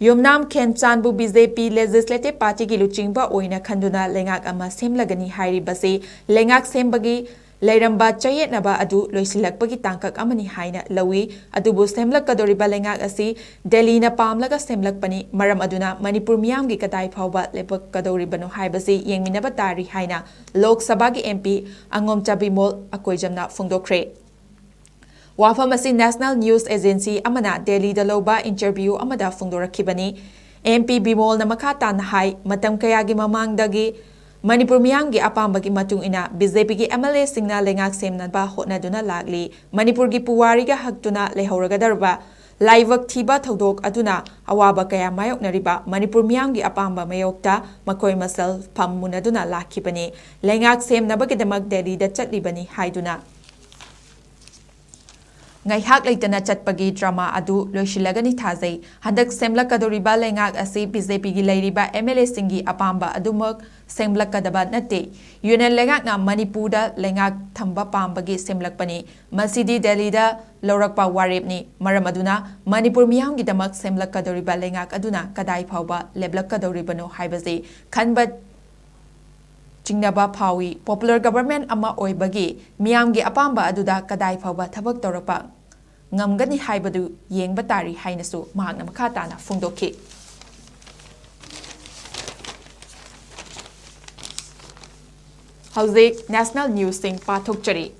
ꯌꯨꯝꯅꯥꯝ ꯈꯦꯝꯆꯥꯟꯕꯨ ꯕꯤ ꯖꯦ ꯄꯤ Legislative Partyꯒꯤ ꯂꯨꯆꯤꯡꯕ ꯑꯣꯏꯅ ꯈꯟꯗꯨꯅ ꯂꯩꯉꯥꯛ ꯑꯃ ꯁꯦꯝꯂꯒꯅꯤ ꯍꯥꯏꯔꯤꯕꯁꯤ ꯂꯩꯉꯥꯛ ꯁꯦꯝꯕꯒꯤ ꯂꯩꯔꯝꯕ ꯆꯌꯦꯠꯅꯕ ꯑꯗꯨ ꯂꯣꯏꯁꯤꯜꯂꯛꯄꯒꯤ ꯇꯥꯡꯀꯛ ꯑꯃꯅꯤ ꯍꯥꯏꯅ ꯂꯧꯏ꯫ ꯑꯗꯨꯕꯨ ꯁꯦꯝꯂꯛꯀꯗꯧꯔꯤꯕ ꯂꯩꯉꯥꯛ ꯑꯁꯤ ꯗꯦꯜꯂꯤꯅ ꯄꯥꯝꯂꯒ ꯁꯦꯝꯂꯛꯄꯅꯤ꯫ ꯃꯔꯝ ꯑꯗꯨꯅ ꯃꯅꯤꯄꯨꯔ ꯃꯤꯌꯥꯝꯒꯤ ꯀꯗꯥꯏ ꯐꯥꯎꯕ ꯂꯦꯞꯂꯛꯀꯗꯧꯔꯤꯕꯅꯣ ꯍꯥꯏꯕꯁꯤ ꯌꯦꯡꯃꯤꯟꯅꯕ ꯇꯥꯔꯤ ꯍꯥꯏꯅ ꯂꯣꯛ ꯁꯚꯥꯒꯤ M P ꯑꯉꯣꯝꯆꯥ ꯕꯤꯃꯣꯜ ꯑꯀꯣꯏꯖꯝꯅ ꯐꯣꯡꯗꯣꯛꯈ꯭ꯔꯦ꯫ ꯋꯥꯐꯝ ꯑꯁꯤ National News Agency ꯑꯃꯅ ꯗꯦꯜꯂꯤꯗ ꯂꯧꯕ interview ꯑꯃꯗ ꯐꯣꯡꯗꯣꯔꯛꯈꯤꯕꯅꯤ꯫ M P ꯕꯤꯃꯣꯜꯅ ꯃꯈꯥ ꯇꯥꯅ ꯍꯥꯏ, ꯃꯇꯝ ꯀꯌꯥꯒꯤ ꯃꯃꯥꯡꯗꯒꯤ ꯃꯅꯤꯄꯨꯔ ꯃꯤꯌꯥꯝꯒꯤ ꯑꯄꯥꯝꯕꯒꯤ ꯃꯇꯨꯡ ꯏꯟꯅ B J Pꯒꯤ M L Aꯁꯤꯡꯅ ꯂꯩꯉꯥꯛ ꯁꯦꯝꯅꯕ ꯍꯣꯠꯅꯗꯨꯅ ꯂꯥꯛꯂꯤ꯫ ꯃꯅꯤꯄꯨꯔꯒꯤ ꯄꯨꯋꯥꯔꯤꯒ ꯍꯛꯇꯨꯅ ꯂꯩꯍꯧꯔꯒꯗꯧꯔꯕ ꯂꯥꯏꯕꯛ ꯊꯤꯕ ꯊꯧꯗꯣꯛ ꯑꯗꯨꯅ ꯑꯋꯥꯕ ꯀꯌꯥ ꯃꯥꯌꯣꯛꯅꯔꯤꯕ ꯃꯅꯤꯄꯨꯔ ꯃꯤꯌꯥꯝꯒꯤ ꯑꯄꯥꯝꯕ ꯃꯥꯌꯣꯛꯇ ꯃꯈꯣꯏ ꯃꯁꯦꯜ ꯐꯝ ꯃꯨꯟꯅꯗꯨꯅ ꯂꯥꯛꯈꯤꯕꯅꯤ꯫ ꯂꯩꯉꯥꯛ ꯁꯦꯝꯅꯕꯒꯤꯗꯃꯛ ꯗꯦꯜꯂꯤꯗ ꯆꯠꯂꯤꯕꯅꯤ ꯍꯥꯏꯗꯨꯅ ꯉꯥꯏꯍꯥꯛ ꯂꯩꯇꯅ ꯆꯠꯄꯒꯤ drama ꯑꯗꯨ ꯂꯣꯏꯁꯤꯜꯂꯒꯅꯤ ꯊꯥꯖꯩ꯫ ꯍꯟꯗꯛ ꯁꯦꯝꯂꯛꯀꯗꯧꯔꯤꯕ ꯂꯩꯉꯥꯛ ꯑꯁꯤ B J Pꯒꯤ ꯂꯩꯔꯤꯕ M L Aꯁꯤꯡꯒꯤ ꯑꯄꯥꯝꯕ ꯑꯗꯨꯃꯛ ꯁꯦꯝꯂꯛꯀꯗꯕ ꯅꯠꯇꯦ꯫ Union ꯂꯩꯉꯥꯛꯅ ꯃꯅꯤꯄꯨꯔꯗ ꯂꯩꯉꯥꯛ ꯊꯝꯕ ꯄꯥꯝꯕꯒꯤ ꯁꯦꯝꯂꯛꯄꯅꯤ꯫ ꯃꯁꯤꯗꯤ ꯗꯦꯜꯂꯤꯗ ꯂꯧꯔꯛꯄ ꯋꯥꯔꯦꯞꯅꯤ꯫ ꯃꯔꯝ ꯑꯗꯨꯅ ꯃꯅꯤꯄꯨꯔ ꯃꯤꯌꯥꯝꯒꯤꯗꯃꯛ ꯁꯦꯝꯂꯛꯀꯗꯧꯔꯤꯕ ꯂꯩꯉꯥꯛ ꯑꯗꯨꯅ ꯀꯗꯥꯏ ꯐꯥꯎꯕ ꯂꯦꯞꯂꯛꯀꯗꯧꯔꯤꯕꯅꯣ ꯍꯥꯏꯕꯁꯤ ꯈꯟꯕ ꯆꯤꯡꯅꯕ ꯐꯥꯎꯏ꯫ Popular government ꯑꯃ ꯑꯣꯏꯕꯒꯤ ꯃꯤꯌꯥꯝꯒꯤ ꯑꯄꯥꯝꯕ ꯑꯗꯨꯗ ꯀꯗꯥꯏ ꯐꯥꯎꯕ ꯊꯕꯛ ꯇꯧꯔꯛꯄ ꯉꯝꯒꯅꯤ ꯍꯥꯏꯕꯗꯨ ꯌꯦꯡꯕ ꯇꯥꯔꯤ ꯍꯥꯏꯅꯁꯨ ꯃꯍꯥꯛꯅ ꯃꯈꯥ ꯇꯥꯅ ꯐꯣꯡꯗꯣꯛꯈꯤ꯫ ꯍꯧꯖꯤꯛ national newsꯁꯤꯡ ꯄꯥꯊꯣꯛꯆꯔꯤ꯫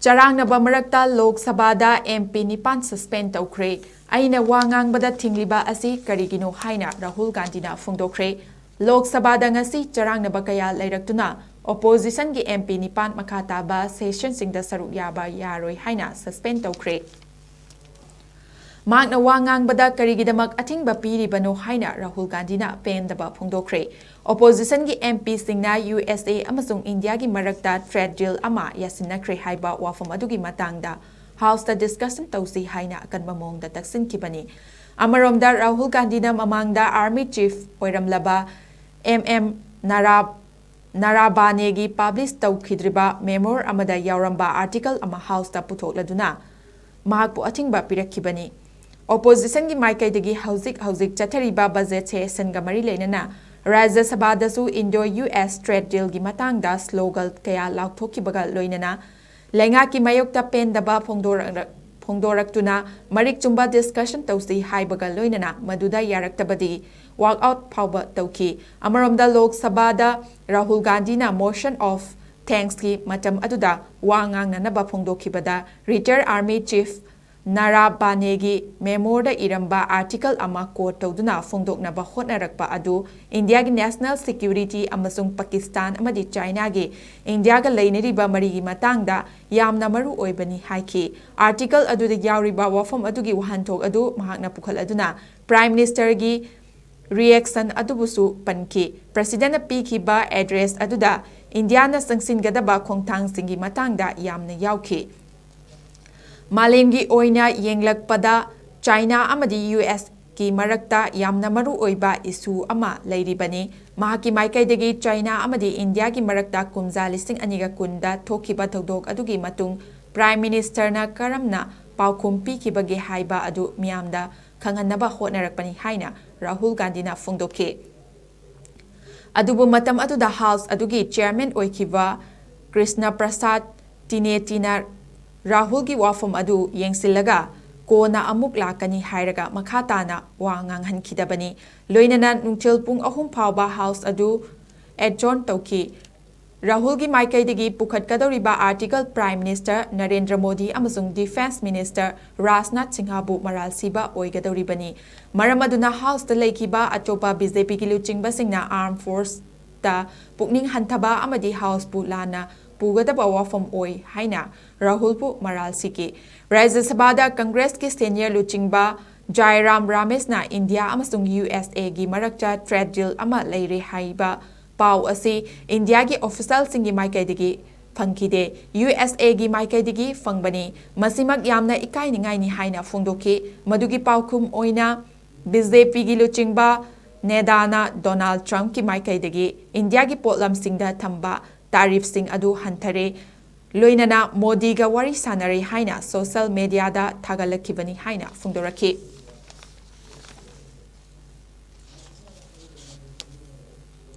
ꯆꯔꯥꯡꯅꯕ ꯃꯔꯛꯇ ꯂꯣꯛ ꯁꯚꯥꯗ M P ꯅꯤꯄꯥꯟ suspend ꯇꯧꯈ꯭ꯔꯦ꯫ ꯑꯩꯅ ꯋꯥ ꯉꯥꯡꯕꯗ ꯊꯤꯡꯂꯤꯕ ꯑꯁꯤ ꯀꯔꯤꯒꯤꯅꯣ ꯍꯥꯏꯅ ꯔꯥꯍꯨꯜ ꯒꯥꯟꯙꯤꯅ ꯐꯣꯡꯗꯣꯛꯈ꯭ꯔꯦ꯫ ꯂꯣꯛ ꯁꯚꯥꯗ ꯉꯁꯤ ꯆꯔꯥꯡꯅꯕ ꯀꯌꯥ ꯂꯩꯔꯛꯇꯨꯅ oppositionꯒꯤ M P ꯅꯤꯄꯥꯟ ꯃꯈꯥ ꯇꯥꯕ sessionꯁꯤꯡꯗ ꯁꯔꯨꯛ ꯌꯥꯕ ꯌꯥꯔꯣꯏ ꯍꯥꯏꯅ suspend ꯇꯧꯈ꯭ꯔꯦ꯫ ꯃꯍꯥꯛꯅ ꯋꯥ ꯉꯥꯡꯕꯗ ꯀꯔꯤꯒꯤꯗꯃꯛ ꯑꯊꯤꯡꯕ ꯄꯤꯔꯤꯕꯅꯣ ꯍꯥꯏꯅ ꯔꯥꯍꯨꯜ ꯒꯥꯟꯙꯤꯅ ꯄꯦꯟꯗꯕ ꯐꯣꯡꯗꯣꯛꯈ꯭ꯔꯦ꯫ Oppositionꯒꯤ M Pꯁꯤꯡꯅ U S A ꯑꯃꯁꯨꯡ ꯏꯟꯗꯤꯌꯥꯒꯤ ꯃꯔꯛꯇ trade deal ꯑꯃ ꯌꯥꯁꯤꯟꯅꯈ꯭ꯔꯦ ꯍꯥꯏꯕ ꯋꯥꯐꯝ ꯑꯗꯨꯒꯤ ꯃꯇꯥꯡꯗ Houseꯇ discussion ꯇꯧꯁꯤ ꯍꯥꯏꯅ ꯑꯀꯟꯕ ꯃꯑꯣꯡꯗ ꯇꯛꯁꯤꯟꯈꯤꯕꯅꯤ꯫ ꯑꯃꯔꯣꯝꯗ ꯔꯥꯍꯨꯜ ꯒꯥꯟꯙꯤꯅ ꯃꯃꯥꯡꯗ Army Chief ꯑꯣꯏꯔꯝꯂꯕ M M Narab ꯅꯥꯔꯥꯕꯥꯅꯦꯒꯤ ꯄꯕ꯭ꯂꯤꯁ ꯇꯧꯈꯤꯗ꯭ꯔꯤꯕ ꯃꯦꯃꯣꯔ ꯑꯃꯗ ꯌꯥꯎꯔꯝꯕ ꯑꯥꯔꯇꯤꯀꯜ ꯑꯃ ꯍꯥꯎꯁꯇ ꯄꯨꯊꯣꯛꯂꯗꯨꯅ ꯃꯍꯥꯛꯄꯨ ꯑꯊꯤꯡꯕ ꯄꯤꯔꯛꯈꯤꯕꯅꯤ꯫ ꯑꯣꯄꯣꯖꯤꯁꯟꯒꯤ ꯃꯥꯏꯀꯩꯗꯒꯤ ꯍꯧꯖꯤꯛ ꯍꯧꯖꯤꯛ ꯆꯠꯊꯔꯤꯕ ꯕꯖꯦꯠ ꯁꯦꯁꯟꯒ ꯃꯔꯤ ꯂꯩꯅꯅ ꯔꯥꯖ꯭ꯌ ꯁꯚꯥꯗꯁꯨ ꯏꯟꯗꯣ ꯌꯨ ꯑꯦꯁ ꯇ꯭ꯔꯦꯗ ꯗꯤꯜꯒꯤ ꯃꯇꯥꯡꯗ ꯁ꯭ꯂꯣꯒꯜ ꯀꯌꯥ ꯂꯥꯎꯊꯣꯛꯈꯤꯕꯒ ꯂꯣꯏꯅꯅ ꯂꯩꯉꯥꯛꯀꯤ ꯃꯥꯌꯣꯛꯇ ꯄꯦꯟꯗꯕ ꯐꯣꯡꯗꯣꯔꯛ-, ꯐꯣꯡꯗꯣꯔꯛꯇꯨꯅ ꯃꯔꯤꯛ ꯆꯨꯝꯕ ꯗꯤꯁꯀꯁꯟ ꯇꯧꯁꯤ ꯍꯥꯏꯕꯒ ꯂꯣꯏꯅꯅ ꯃꯗꯨꯗ ꯌꯥꯔꯛꯇꯕꯗꯤ ꯋꯥꯛ ꯑꯥꯎꯠ ꯐꯥꯎꯕ ꯇꯧꯈꯤ꯫ ꯑꯃꯔꯣꯝꯗ ꯂꯣꯛ ꯁꯚꯥꯗ ꯔꯥꯍꯨꯜ ꯒꯥꯟꯙꯤꯅ ꯃꯣꯁꯟ ꯑꯣꯐ ꯊꯦꯡꯁꯀꯤ ꯃꯇꯝ ꯑꯗꯨꯗ ꯋꯥ ꯉꯥꯡꯅꯅꯕ ꯐꯣꯡꯗꯣꯛꯈꯤꯕꯗ ꯔꯤꯇꯥꯌꯔ ꯑꯥꯔꯃꯤ ꯆꯤꯐ ꯅꯥꯔꯥꯕꯥꯅꯦꯒꯤ ꯃꯦꯃꯣꯔꯗ ꯏꯔꯝꯕ ꯑꯥꯔꯇꯤꯀꯜ ꯑꯃ ꯀꯣꯠ ꯇꯧꯗꯨꯅ ꯐꯣꯡꯗꯣꯛꯅꯕ ꯍꯣꯠꯅꯔꯛꯄ ꯑꯗꯨ ꯏꯟꯗꯤꯌꯥꯒꯤ ꯅꯦꯁꯅꯦꯜ ꯁꯦꯀ꯭ꯌꯨꯔꯤꯇꯤ ꯑꯃꯁꯨꯡ ꯄꯥꯀꯤꯁꯇꯥꯟ ꯑꯃꯗꯤ ꯆꯥꯏꯅꯥꯒꯤ ꯏꯟꯗꯤꯌꯥꯒ ꯂꯩꯅꯔꯤꯕ ꯃꯔꯤꯒꯤ ꯃꯇꯥꯡꯗ ꯌꯥꯝꯅ ꯃꯔꯨ ꯑꯣꯏꯕꯅꯤ ꯍꯥꯏꯈꯤ꯫ ꯑꯥꯔꯇꯤꯀꯜ ꯑꯗꯨꯗ ꯌꯥꯎꯔꯤꯕ ꯋꯥꯐꯝ ꯑꯗꯨꯒꯤ ꯋꯥꯍꯟꯊꯣꯛ ꯑꯗꯨ ꯃꯍꯥꯛꯅ ꯄꯨꯈꯠꯂꯗꯨꯅ ꯄ꯭ꯔꯥꯏꯝ ꯃꯤꯅꯤꯁꯇꯔꯒꯤ ꯔꯤꯑꯦꯛꯁꯟ ꯑꯗꯨꯕꯨꯁꯨ ꯄꯟꯈꯤ꯫ ꯄ꯭ꯔꯁꯤꯗꯦꯟꯠꯅ ꯄꯤꯈꯤꯕ ꯑꯦꯗ꯭ꯔꯦꯁ ꯑꯗꯨꯗ ꯏꯟꯗꯤꯌꯥꯅ ꯆꯪꯁꯤꯟꯒꯗꯕ ꯈꯣꯡꯊꯥꯡꯁꯤꯡꯒꯤ ꯃꯇꯥꯡꯗ ꯌꯥꯝꯅ ꯌꯥꯎꯈꯤ꯫ ꯃꯥꯂꯦꯝꯒꯤ ꯑꯣꯏꯅ ꯌꯦꯡꯂꯛꯄꯗ ꯆꯥꯏꯅꯥ ꯑꯃꯗꯤ ꯌꯨ ꯑꯦꯁꯀꯤ ꯃꯔꯛꯇ ꯌꯥꯝꯅ ꯃꯔꯨ ꯑꯣꯏꯕ ꯏꯁꯨ ꯑꯃ ꯂꯩꯔꯤꯕꯅꯤ꯫ ꯃꯍꯥꯛꯀꯤ ꯃꯥꯏꯀꯩꯗꯒꯤ ꯆꯥꯏꯅꯥ ꯑꯃꯗꯤ ꯏꯟꯗꯤꯌꯥꯒꯤ ꯃꯔꯛꯇ ꯀꯨꯝꯖꯥ ꯂꯤꯁꯤꯡ ꯑꯅꯤꯒ ꯀꯨꯟꯗ ꯊꯣꯛꯈꯤꯕ ꯊꯧꯗꯣꯛ ꯑꯗꯨꯒꯤ ꯃꯇꯨꯡ ꯄ꯭ꯔꯥꯏꯝ ꯃꯤꯅꯤꯁꯇꯔꯅ ꯀꯔꯝꯅ ꯄꯥꯎꯈꯨꯝ ꯄꯤꯈꯤꯕꯒꯦ ꯍꯥꯏꯕ ꯑꯗꯨ ꯃꯤꯌꯥꯝꯗ ꯈꯪꯍꯟꯅꯕ ꯍꯣꯠꯅꯔꯛꯄꯅꯤ ꯍꯥꯏꯅ ꯔꯥꯍꯨꯜ ꯒꯥꯟꯙꯤꯅ ꯐꯣꯡꯗꯣꯛꯈꯤ꯫ ꯑꯗꯨꯕꯨ ꯃꯇꯝ ꯑꯗꯨꯗ ꯍꯥꯎꯁ ꯑꯗꯨꯒꯤ ꯆꯤꯌꯔꯃꯦꯟ ꯑꯣꯏꯈꯤꯕ ꯀ꯭ꯔꯤꯁꯅ ꯄ꯭ꯔꯁꯥꯗ ꯇꯤꯅꯦꯇꯤꯅ ꯔꯥꯍꯨꯜꯒꯤ ꯋꯥꯐꯝ ꯑꯗꯨ ꯌꯦꯡꯁꯤꯜꯂꯒ ꯀꯣꯟꯅ ꯑꯃꯨꯛ ꯂꯥꯛꯀꯅꯤ ꯍꯥꯏꯔꯒ ꯃꯈꯥ ꯇꯥꯅ ꯋꯥ ꯉꯥꯡꯍꯟꯈꯤꯗꯕꯅꯤ꯫ ꯂꯣꯏꯅꯅ ꯅꯨꯡꯊꯤꯜ ꯄꯨꯡ ꯑꯍꯨꯝ ꯐꯥꯎꯕ ꯍꯥꯎꯁ ꯑꯗꯨ ꯑꯦꯗꯖꯣꯔꯟ ꯇꯧꯈꯤ꯫ ꯔꯥꯍꯨꯜꯒꯤ ꯃꯥꯏꯀꯩꯗꯒꯤ ꯄꯨꯈꯠꯀꯗꯧꯔꯤꯕ article prime minister Narendra Modi ꯑꯃꯁꯨꯡ ꯗꯤꯐꯦꯟꯁ ꯃꯤꯅꯤꯁꯇꯔ ꯔꯥꯖꯅꯥꯊ ꯁꯤꯡꯍꯕꯨ ꯃꯔꯥꯜ ꯁꯤꯕ ꯑꯣꯏꯒꯗꯧꯔꯤꯕꯅꯤ꯫ ꯃꯔꯝ ꯑꯗꯨꯅ ꯍꯥꯎꯁꯇ ꯂꯩꯈꯤꯕ ꯑꯇꯣꯞꯄ ꯕꯤ ꯖꯦ ꯄꯤꯒꯤ ꯂꯨꯆꯤꯡꯕꯁꯤꯡꯅ ꯑꯥꯔꯝ ꯐꯣꯔꯁꯇ ꯄꯨꯛꯅꯤꯡ ꯍꯟꯊꯕ ꯑꯃꯗꯤ ꯍꯥꯎꯁꯄꯨ ꯂꯥꯟꯅ ꯄꯨꯒꯗꯕ ꯋꯥꯐꯝ ꯑꯣꯏ ꯍꯥꯏꯅ ꯔꯥꯍꯨꯜꯕꯨ ꯃꯔꯥꯜ ꯁꯤꯈꯤ꯫ ꯔꯥꯖ꯭ꯌ ꯁꯚꯥꯗ ꯀꯪꯒ꯭ꯔꯦꯁꯀꯤ ꯁꯦꯅꯤꯌꯔ ꯂꯨꯆꯤꯡꯕ ꯖꯥꯏꯔꯥꯝ ꯔꯥꯃꯦꯁꯅ ꯏꯟꯗꯤꯌꯥ ꯑꯃꯁꯨꯡ ꯌꯨ ꯑꯦꯁ ꯑꯦꯒꯤ ꯃꯔꯛꯇ ꯇ꯭ꯔꯦꯗ ꯗꯤꯜ ꯑꯃ ꯂꯩꯔꯦ ꯍꯥꯏꯕ ꯄꯥꯎ ꯑꯁꯤ ꯏꯟꯗꯤꯌꯥꯒꯤ ꯑꯣꯐꯤꯁꯤꯌꯦꯜꯁꯤꯡꯒꯤ ꯃꯥꯏꯀꯩꯗꯒꯤ ꯐꯪꯈꯤꯗꯦ, ꯌꯨ ꯑꯦꯁ ꯑꯦꯒꯤ ꯃꯥꯏꯀꯩꯗꯒꯤ ꯐꯪꯕꯅꯤ꯫ ꯃꯁꯤꯃꯛ ꯌꯥꯝꯅ ꯏꯀꯥꯏꯅꯤꯡꯉꯥꯏꯅꯤ ꯍꯥꯏꯅ ꯐꯣꯡꯗꯣꯛꯈꯤ꯫ ꯃꯗꯨꯒꯤ ꯄꯥꯎꯈꯨꯝ ꯑꯣꯏꯅ ꯕꯤ ꯖꯦ ꯄꯤꯒꯤ ꯂꯨꯆꯤꯡꯕ ꯅꯦꯗꯥꯅ ꯗꯣꯅꯥꯜꯗ ꯇ꯭ꯔꯝꯞꯀꯤ ꯃꯥꯏꯀꯩꯗꯒꯤ ꯏꯟꯗꯤꯌꯥꯒꯤ ꯄꯣꯠꯂꯝꯁꯤꯡꯗ ꯊꯝꯕ ꯇꯥꯔꯤꯐꯁꯤꯡ ꯑꯗꯨ ꯍꯟꯊꯔꯦ, ꯂꯣꯏꯅꯅ ꯃꯣꯗꯤꯒ ꯋꯥꯔꯤ ꯁꯥꯟꯅꯔꯦ ꯍꯥꯏꯅ ꯁꯣꯁꯦꯜ ꯃꯦꯗꯤꯌꯥꯗ ꯊꯥꯒꯠꯂꯛꯈꯤꯕꯅꯤ ꯍꯥꯏꯅ ꯐꯣꯡꯗꯣꯔꯛꯈꯤ꯫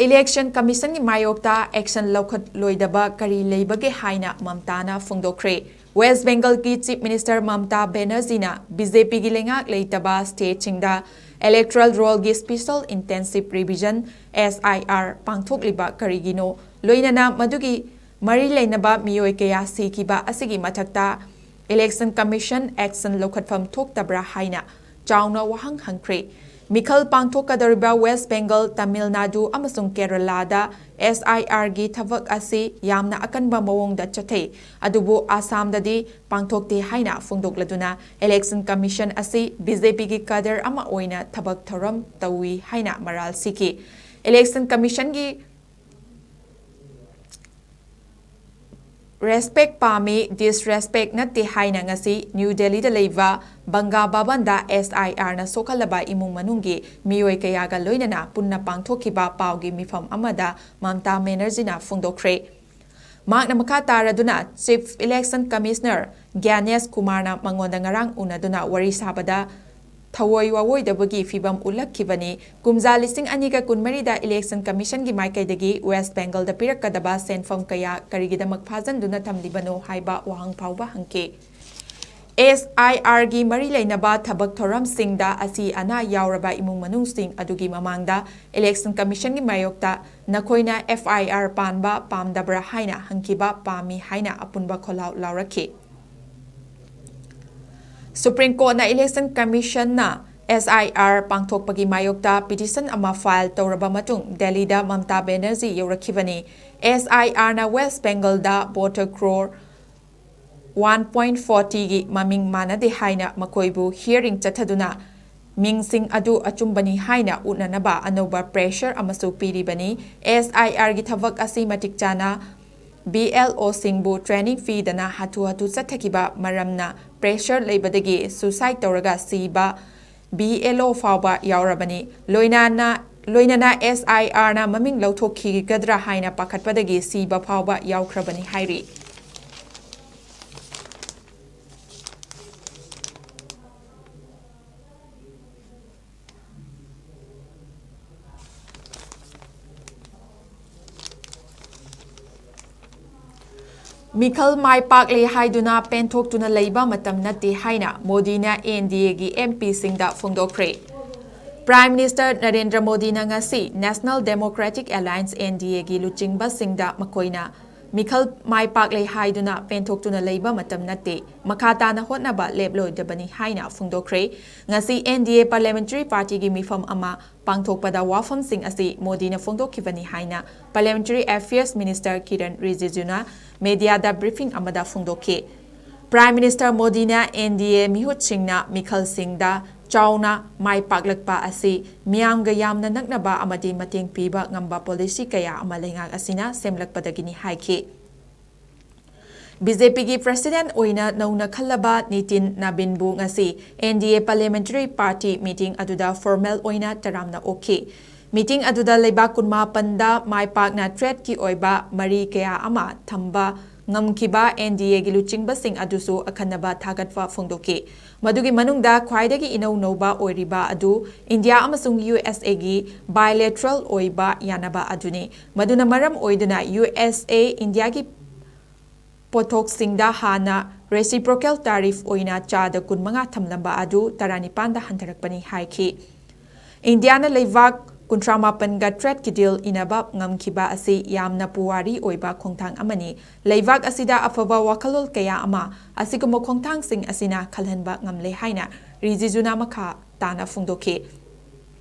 ꯏꯂꯦꯛꯁꯟ ꯀꯃꯤꯁꯟꯒꯤ ꯃꯥꯌꯣꯛꯇ ꯑꯦꯛꯁꯟ ꯂꯧꯈꯠꯂꯣꯏꯗꯕ ꯀꯔꯤ ꯂꯩꯕꯒꯦ ꯍꯥꯏꯅ ꯃꯝꯇꯥꯅ ꯐꯣꯡꯗꯣꯛꯈ꯭ꯔꯦ꯫ ꯋꯦꯁ ꯕꯦꯡꯒꯜꯒꯤ ꯆꯤꯐ ꯃꯤꯅꯤꯁꯇꯔ ꯃꯝꯇꯥ ꯕꯦꯅꯔꯖꯤꯅ ꯕꯤ ꯖꯦ ꯄꯤꯒꯤ ꯂꯩꯉꯥꯛ ꯂꯩꯇꯕ ꯁ꯭ꯇꯦꯠꯁꯤꯡꯗ ꯏꯂꯦꯛꯇꯣꯔꯦꯜ ꯔꯣꯜꯒꯤ special intensive revision, S I R, ꯄꯥꯡꯊꯣꯛꯂꯤꯕ ꯀꯔꯤꯒꯤꯅꯣ? ꯂꯣꯏꯅꯅ ꯃꯗꯨꯒꯤ ꯃꯔꯤ ꯂꯩꯅꯕ ꯃꯤꯑꯣꯏ ꯀꯌꯥ ꯁꯤꯈꯤꯕ ꯑꯁꯤꯒꯤ ꯃꯊꯛꯇ ꯏꯂꯦꯛꯁꯟ ꯀꯃꯤꯁꯟ ꯑꯦꯛꯁꯟ ꯂꯧꯈꯠꯐꯝ ꯊꯣꯛꯇꯕ꯭ꯔꯥ ꯍꯥꯏꯅ ꯆꯥꯎꯅ ꯋꯥꯍꯪ ꯍꯪꯈ꯭ꯔꯦ꯫ ꯃꯤꯈꯜ ꯄꯥꯡꯊꯣꯛꯀꯗꯧꯔꯤꯕ ꯋꯦꯁ ꯕꯦꯡꯒꯜ, ꯇꯥꯃꯤꯜ ꯅꯥꯗꯨ ꯑꯃꯁꯨꯡ ꯀꯦꯔꯂꯥꯗ ꯑꯦꯁ ꯑꯥꯏ ꯑꯥꯔꯒꯤ ꯊꯕꯛ ꯑꯁꯤ ꯌꯥꯝꯅ ꯑꯀꯟꯕ ꯃꯑꯣꯡꯗ ꯆꯠꯊꯩ, ꯑꯗꯨꯕꯨ ꯑꯁꯥꯝꯗꯗꯤ ꯄꯥꯡꯊꯣꯛꯇꯦ ꯍꯥꯏꯅ ꯐꯣꯡꯗꯣꯛꯂꯗꯨꯅ ꯏꯂꯦꯛꯁꯟ ꯀꯃꯤꯁꯟ ꯑꯁꯤ ꯕꯤ ꯖꯦ ꯄꯤꯒꯤ ꯀꯥꯗꯔ ꯑꯃ ꯑꯣꯏꯅ ꯊꯕꯛ ꯊꯧꯔꯝ ꯇꯧꯏ ꯍꯥꯏꯅ ꯃꯔꯥꯜ ꯁꯤꯈꯤ꯫ ꯏꯂꯦꯛꯁꯟ ꯀꯃꯤꯁꯟꯒꯤ ꯔꯦꯁꯄꯦꯛ ꯄꯥꯝꯃꯤ, ꯗꯤꯁꯔꯦꯁꯄꯦꯛ ꯅꯠꯇꯦ ꯍꯥꯏꯅ ꯉꯁꯤ ꯅ꯭ꯌꯨ ꯗꯦꯜꯂꯤꯗ ꯂꯩꯕ ꯕꯪꯒꯥ ꯚꯕꯟꯗ ꯑꯦꯁ ꯑꯥꯏ ꯑꯥꯔꯅ ꯁꯣꯛꯍꯜꯂꯕ ꯏꯃꯨꯡ ꯃꯅꯨꯡꯒꯤ ꯃꯤꯑꯣꯏ ꯀꯌꯥꯒ ꯂꯣꯏꯅꯅ ꯄꯨꯟꯅ ꯄꯥꯡꯊꯣꯛꯈꯤꯕ ꯄꯥꯎꯒꯤ ꯃꯤꯐꯝ ꯑꯃꯗ ꯃꯝꯇꯥ ꯕꯦꯅꯔꯖꯤꯅ ꯐꯣꯡꯗꯣꯛꯈ꯭ꯔꯦ꯫ ꯃꯍꯥꯛꯅ ꯃꯈꯥ ꯇꯥꯔꯗꯨꯅ ꯆꯤꯐ ꯏꯂꯦꯛꯁꯟ ꯀꯃꯤꯁꯅꯔ ꯒ꯭ꯌꯥꯅꯦꯁ ꯀꯨꯃꯥꯔꯅ ꯃꯉꯣꯟꯗ ꯉꯔꯥꯡ ꯎꯅꯗꯨꯅ ꯋꯥꯔꯤ ꯁꯥꯕꯗ ꯊꯑꯣꯏ ꯋꯥꯑꯣꯏꯗꯕꯒꯤ ꯐꯤꯚꯝ ꯎꯠꯂꯛꯈꯤꯕꯅꯤ꯫ ꯀꯨꯝꯖꯥ ꯂꯤꯁꯤꯡ ꯑꯅꯤꯒ ꯀꯨꯟꯃꯔꯤꯗ ꯏꯂꯦꯛꯁꯟ ꯀꯃꯤꯁꯟꯒꯤ ꯃꯥꯏꯀꯩꯗꯒꯤ ꯋꯦꯁ ꯕꯦꯡꯒꯜꯗ ꯄꯤꯔꯛꯀꯗꯕ ꯁꯦꯟꯐꯝ ꯀꯌꯥ ꯀꯔꯤꯒꯤꯗꯃꯛ ꯐꯥꯖꯟꯗꯨꯅ ꯊꯝꯂꯤꯕꯅꯣ ꯍꯥꯏꯕ ꯋꯥꯍꯪ ꯐꯥꯎꯕ ꯍꯪꯈꯤ꯫ ꯑꯦꯁ ꯑꯥꯏ ꯑꯥꯔꯒꯤ ꯃꯔꯤ ꯂꯩꯅꯕ ꯊꯕꯛ ꯊꯧꯔꯝꯁꯤꯡꯗ ꯑꯁꯤ ꯑꯅꯥ ꯌꯥꯎꯔꯕ ꯏꯃꯨꯡ ꯃꯅꯨꯡꯁꯤꯡ ꯑꯗꯨꯒꯤ ꯃꯃꯥꯡꯗ ꯏꯂꯦꯛꯁꯟ ꯀꯃꯤꯁꯟꯒꯤ ꯃꯥꯌꯣꯛꯇ ꯅꯈꯣꯏꯅ ꯑꯦꯐ ꯑꯥꯏ ꯑꯥꯔ ꯄꯥꯟꯕ ꯄꯥꯝꯗꯕ꯭ꯔꯥ ꯍꯥꯏꯅ ꯍꯪꯈꯤꯕ ꯄꯥꯝꯃꯤ ꯍꯥꯏꯅ ꯑꯄꯨꯟꯕ ꯈꯣꯜꯂꯥꯎ ꯂꯥꯎꯔꯛꯈꯤ꯫ ꯁꯨꯄ꯭ꯔꯤꯝ ꯀꯣꯔꯠꯅ ꯏꯂꯦꯛꯁꯟ ꯀꯃꯤꯁꯟꯅ ꯑꯦꯁ ꯑꯥꯏ ꯑꯥꯔ ꯄꯥꯡꯊꯣꯛꯄꯒꯤ ꯃꯥꯌꯣꯛꯇ ꯄꯤꯇꯤꯁꯟ ꯑꯃ ꯐꯥꯏꯜ ꯇꯧꯔꯕ ꯃꯇꯨꯡ ꯗꯦꯜꯂꯤꯗ ꯃꯝꯇꯥ ꯕꯦꯅꯔꯖꯤ ꯌꯧꯔꯛꯈꯤꯕꯅꯤ꯫ ꯑꯦꯁ ꯑꯥꯏ ꯑꯥꯔꯅ ꯋꯦꯁ ꯕꯦꯡꯒꯜꯗ ꯚꯣꯇꯔ ꯀ꯭ꯔꯣꯔ ꯋꯥꯟ ꯄꯣꯏꯟꯠ ꯐꯣꯔꯇꯤꯒꯤ ꯃꯃꯤꯡ ꯃꯥꯟꯅꯗꯦ ꯍꯥꯏꯅ ꯃꯈꯣꯏꯕꯨ ꯍꯤꯌꯔꯤꯡ ꯆꯠꯊꯗꯨꯅ ꯃꯤꯡꯁꯤꯡ ꯑꯗꯨ ꯑꯆꯨꯝꯕꯅꯤ ꯍꯥꯏꯅ ꯎꯠꯅꯅꯕ ꯑꯅꯧꯕ ꯄ꯭ꯔꯦꯁꯔ ꯑꯃꯁꯨ ꯄꯤꯔꯤꯕꯅꯤ꯫ ꯑꯦꯁ ꯑꯥꯏ ꯑꯥꯔꯒꯤ ꯊꯕꯛ ꯑꯁꯤ ꯃꯇꯤꯛ ꯆꯥꯅ ꯕꯤ ꯑꯦꯜ ꯑꯣꯁꯤꯡꯕꯨ ꯇ꯭ꯔꯦꯅꯤꯡ ꯄꯤꯗꯅ ꯍꯥꯊꯨ ꯍꯥꯊꯨ ꯆꯠꯊꯈꯤꯕ ꯃꯔꯝꯅ ꯄ꯭ꯔꯦꯁꯔ ꯂꯩꯕꯗꯒꯤ ꯁꯨꯁꯥꯏꯗ ꯇꯧꯔꯒ ꯁꯤꯕ ꯕꯤ ꯑꯦꯜ ꯑꯣ ꯐꯥꯎꯕ ꯌꯥꯎꯔꯕꯅꯤ꯫ ꯂꯣꯏꯅꯅ ꯂꯣꯏꯅꯅ ꯑꯦꯁ ꯑꯥꯏ ꯑꯥꯔꯅ ꯃꯃꯤꯡ ꯂꯧꯊꯣꯛꯈꯤꯒꯗ꯭ꯔꯥ ꯍꯥꯏꯅ ꯄꯥꯈꯠꯄꯗꯒꯤ ꯁꯤꯕ ꯐꯥꯎꯕ ꯌꯥꯎꯈ꯭ꯔꯕꯅꯤ ꯍꯥꯏꯔꯤ꯫ ꯃꯤꯈꯜ ꯃꯥꯏ ꯄꯥꯛꯂꯦ ꯍꯥꯏꯗꯨꯅ ꯄꯦꯟꯊꯣꯛꯇꯨꯅ ꯂꯩꯕ ꯃꯇꯝ ꯅꯠꯇꯦ ꯍꯥꯏꯅ ꯃꯣꯗꯤꯅ ꯑꯦꯟ ꯗꯤ ꯑꯦꯒꯤ ꯑꯦꯝ ꯄꯤꯁꯤꯡꯗ ꯐꯣꯡꯗꯣꯛꯈ꯭ꯔꯦ꯫ ꯄ꯭ꯔꯥꯏꯝ ꯃꯤꯅꯤꯁꯇꯔ ꯅꯔꯦꯟꯗ꯭ꯔ ꯃꯣꯗꯤꯅ ꯉꯁꯤ national democratic alliance, N D ꯑꯦꯒꯤ ꯂꯨꯆꯤꯡꯕꯁꯤꯡꯗ ꯃꯈꯣꯏꯅ ꯃꯤꯈꯜ ꯃꯥꯏ ꯄꯥꯛꯂꯦ ꯍꯥꯏꯗꯨꯅ ꯄꯦꯟꯊꯣꯛꯇꯨꯅ ꯂꯩꯕ ꯃꯇꯝ ꯅꯠꯇꯦ, ꯃꯈꯥ ꯇꯥꯅ ꯍꯣꯠꯅꯕ ꯂꯦꯞꯂꯣꯏꯗꯕꯅꯤ ꯍꯥꯏꯅ ꯐꯣꯡꯗꯣꯛꯈ꯭ꯔꯦ꯫ ꯉꯁꯤ ꯑꯦꯟ ꯗꯤ ꯑꯦ ꯄꯥꯔꯂꯤꯌꯥꯃꯦꯟꯇꯔꯤ ꯄꯥꯔꯇꯤꯒꯤ ꯃꯤꯐꯝ ꯑꯃ ꯄꯥꯡꯊꯣꯛꯄꯗ ꯋꯥꯐꯝꯁꯤꯡ ꯑꯁꯤ ꯃꯣꯗꯤꯅ ꯐꯣꯡꯗꯣꯛꯈꯤꯕꯅꯤ ꯍꯥꯏꯅ ꯄꯥꯔꯂꯤꯌꯥꯃꯦꯟꯇꯔꯤ ꯑꯦꯐꯤꯌꯔꯁ ꯃꯤꯅꯤꯁꯇꯔ ꯀꯤꯔꯟ ꯔꯤꯖꯤꯖꯨꯅ ꯃꯦꯗꯤꯌꯥꯗ ꯕ꯭ꯔꯤꯐꯤꯡ ꯑꯃꯗ ꯐꯣꯡꯗꯣꯛꯈꯤ꯫ ꯄ꯭ꯔꯥꯏꯝ ꯃꯤꯅꯤꯁꯇꯔ ꯃꯣꯗꯤꯅ ꯑꯦꯟ ꯗꯤ ꯑꯦ ꯃꯤꯍꯨꯠꯁꯤꯡꯅ ꯃꯤꯈꯜꯁꯤꯡꯗ ꯆꯥꯎꯅ ꯃꯥꯏ ꯄꯥꯛꯂꯛꯄ ꯑꯁꯤ ꯃꯤꯌꯥꯝꯒ ꯌꯥꯝꯅ ꯅꯛꯅꯕ ꯑꯃꯗꯤ ꯃꯇꯦꯡ ꯄꯤꯕ ꯉꯝꯕ ꯄꯣꯂꯤꯁꯤ ꯀꯌꯥ ꯑꯃ ꯂꯩꯉꯥꯛ ꯑꯁꯤꯅ ꯁꯦꯝꯂꯛꯄꯗꯒꯤꯅꯤ ꯍꯥꯏꯈꯤ꯫ ꯕꯤ ꯖꯦ ꯄꯤꯒꯤ ꯄ꯭ꯔꯁꯤꯗꯦꯟ ꯑꯣꯏꯅ ꯅꯧꯅ ꯈꯜꯂꯕ ꯅꯤꯇꯤꯟ ꯅꯕꯤꯟꯕꯨ ꯉꯁꯤ ꯑꯦꯟ ꯗꯤ ꯑꯦ ꯄꯥꯔꯂꯤꯌꯥꯃꯦꯟꯇꯔꯤ ꯄꯥꯔꯇꯤ ꯃꯤꯇꯤꯡ ꯑꯗꯨꯗ ꯐꯣꯔꯃꯦꯜ ꯑꯣꯏꯅ ꯇꯔꯥꯝꯅ ꯑꯣꯛꯈꯤ꯫ ꯃꯤꯇꯤꯡ ꯑꯗꯨꯗ ꯂꯩꯕꯥꯛ ꯀꯨꯟꯃꯥꯄꯟꯗ ꯃꯥꯏ ꯄꯥꯛꯅ ꯊ꯭ꯔꯦꯠꯀꯤ ꯑꯣꯏꯕ ꯃꯔꯤ ꯀꯌꯥ ꯑꯃ ꯊꯝꯕ ꯉꯝꯈꯤꯕ ꯑꯦꯟ ꯗꯤ ꯑꯦꯒꯤ ꯂꯨꯆꯤꯡꯕꯁꯤꯡ ꯑꯗꯨꯁꯨ ꯑꯈꯟꯅꯕ ꯊꯥꯒꯠꯄ ꯐꯣꯡꯗꯣꯛꯈꯤ꯫ ꯃꯗꯨꯒꯤ ꯃꯅꯨꯡꯗ ꯈ꯭ꯋꯥꯏꯗꯒꯤ ꯏꯅꯧ ꯅꯧꯕ ꯑꯣꯏꯔꯤꯕ ꯑꯗꯨ ꯏꯟꯗꯤꯌꯥ ꯑꯃꯁꯨꯡ ꯌꯨ ꯑꯦꯁ ꯑꯦꯒꯤ ꯕꯥꯏꯂꯦꯇꯔꯦꯜ ꯑꯣꯏꯕ ꯌꯥꯅꯕ ꯑꯗꯨꯅꯤ꯫ ꯃꯗꯨꯅ ꯃꯔꯝ ꯑꯣꯏꯗꯨꯅ ꯌꯨ ꯑꯦꯁ ꯑꯦ ꯏꯟꯗꯤꯌꯥꯒꯤ ꯄꯣꯠꯊꯣꯛꯁꯤꯡꯗ ꯍꯥꯟꯅ ꯔꯦꯁꯤꯄ꯭ꯔꯣꯀꯦꯜ ꯇꯥꯔꯤꯐ ꯑꯣꯏꯅ ꯆꯥꯗ ꯀꯨꯟꯃꯉꯥ ꯊꯝꯂꯝꯕ ꯑꯗꯨ ꯇꯔꯥꯅꯤꯄꯥꯟꯗ ꯍꯟꯊꯔꯛꯄꯅꯤ ꯍꯥꯏꯈꯤ꯫ ꯏꯟꯗꯤꯌꯥꯅ ꯂꯩꯕꯥꯛ ꯀꯨꯟꯊ꯭ꯔꯥ ꯃꯥꯄꯟꯒ ꯇ꯭ꯔꯦꯗꯀꯤ ꯗꯤꯜ ꯏꯅꯕ ꯉꯝꯈꯤꯕ ꯑꯁꯤ ꯌꯥꯝꯅ ꯄꯨꯋꯥꯔꯤ ꯑꯣꯏꯕ ꯈꯣꯡꯊꯥꯡ ꯑꯃꯅꯤ꯫ ꯂꯩꯕꯥꯛ ꯑꯁꯤꯗ ꯑꯐꯕ ꯋꯥꯈꯜꯂꯣꯟ ꯀꯌꯥ ꯑꯃ ꯑꯁꯤꯒꯨꯝꯕ ꯈꯣꯡꯊꯥꯡꯁꯤꯡ ꯑꯁꯤꯅ ꯈꯜꯍꯟꯕ ꯉꯝꯂꯦ ꯍꯥꯏꯅ ꯔꯤꯖꯤꯖꯨꯅ ꯃꯈꯥ ꯇꯥꯅ ꯐꯣꯡꯗꯣꯛꯈꯤ꯫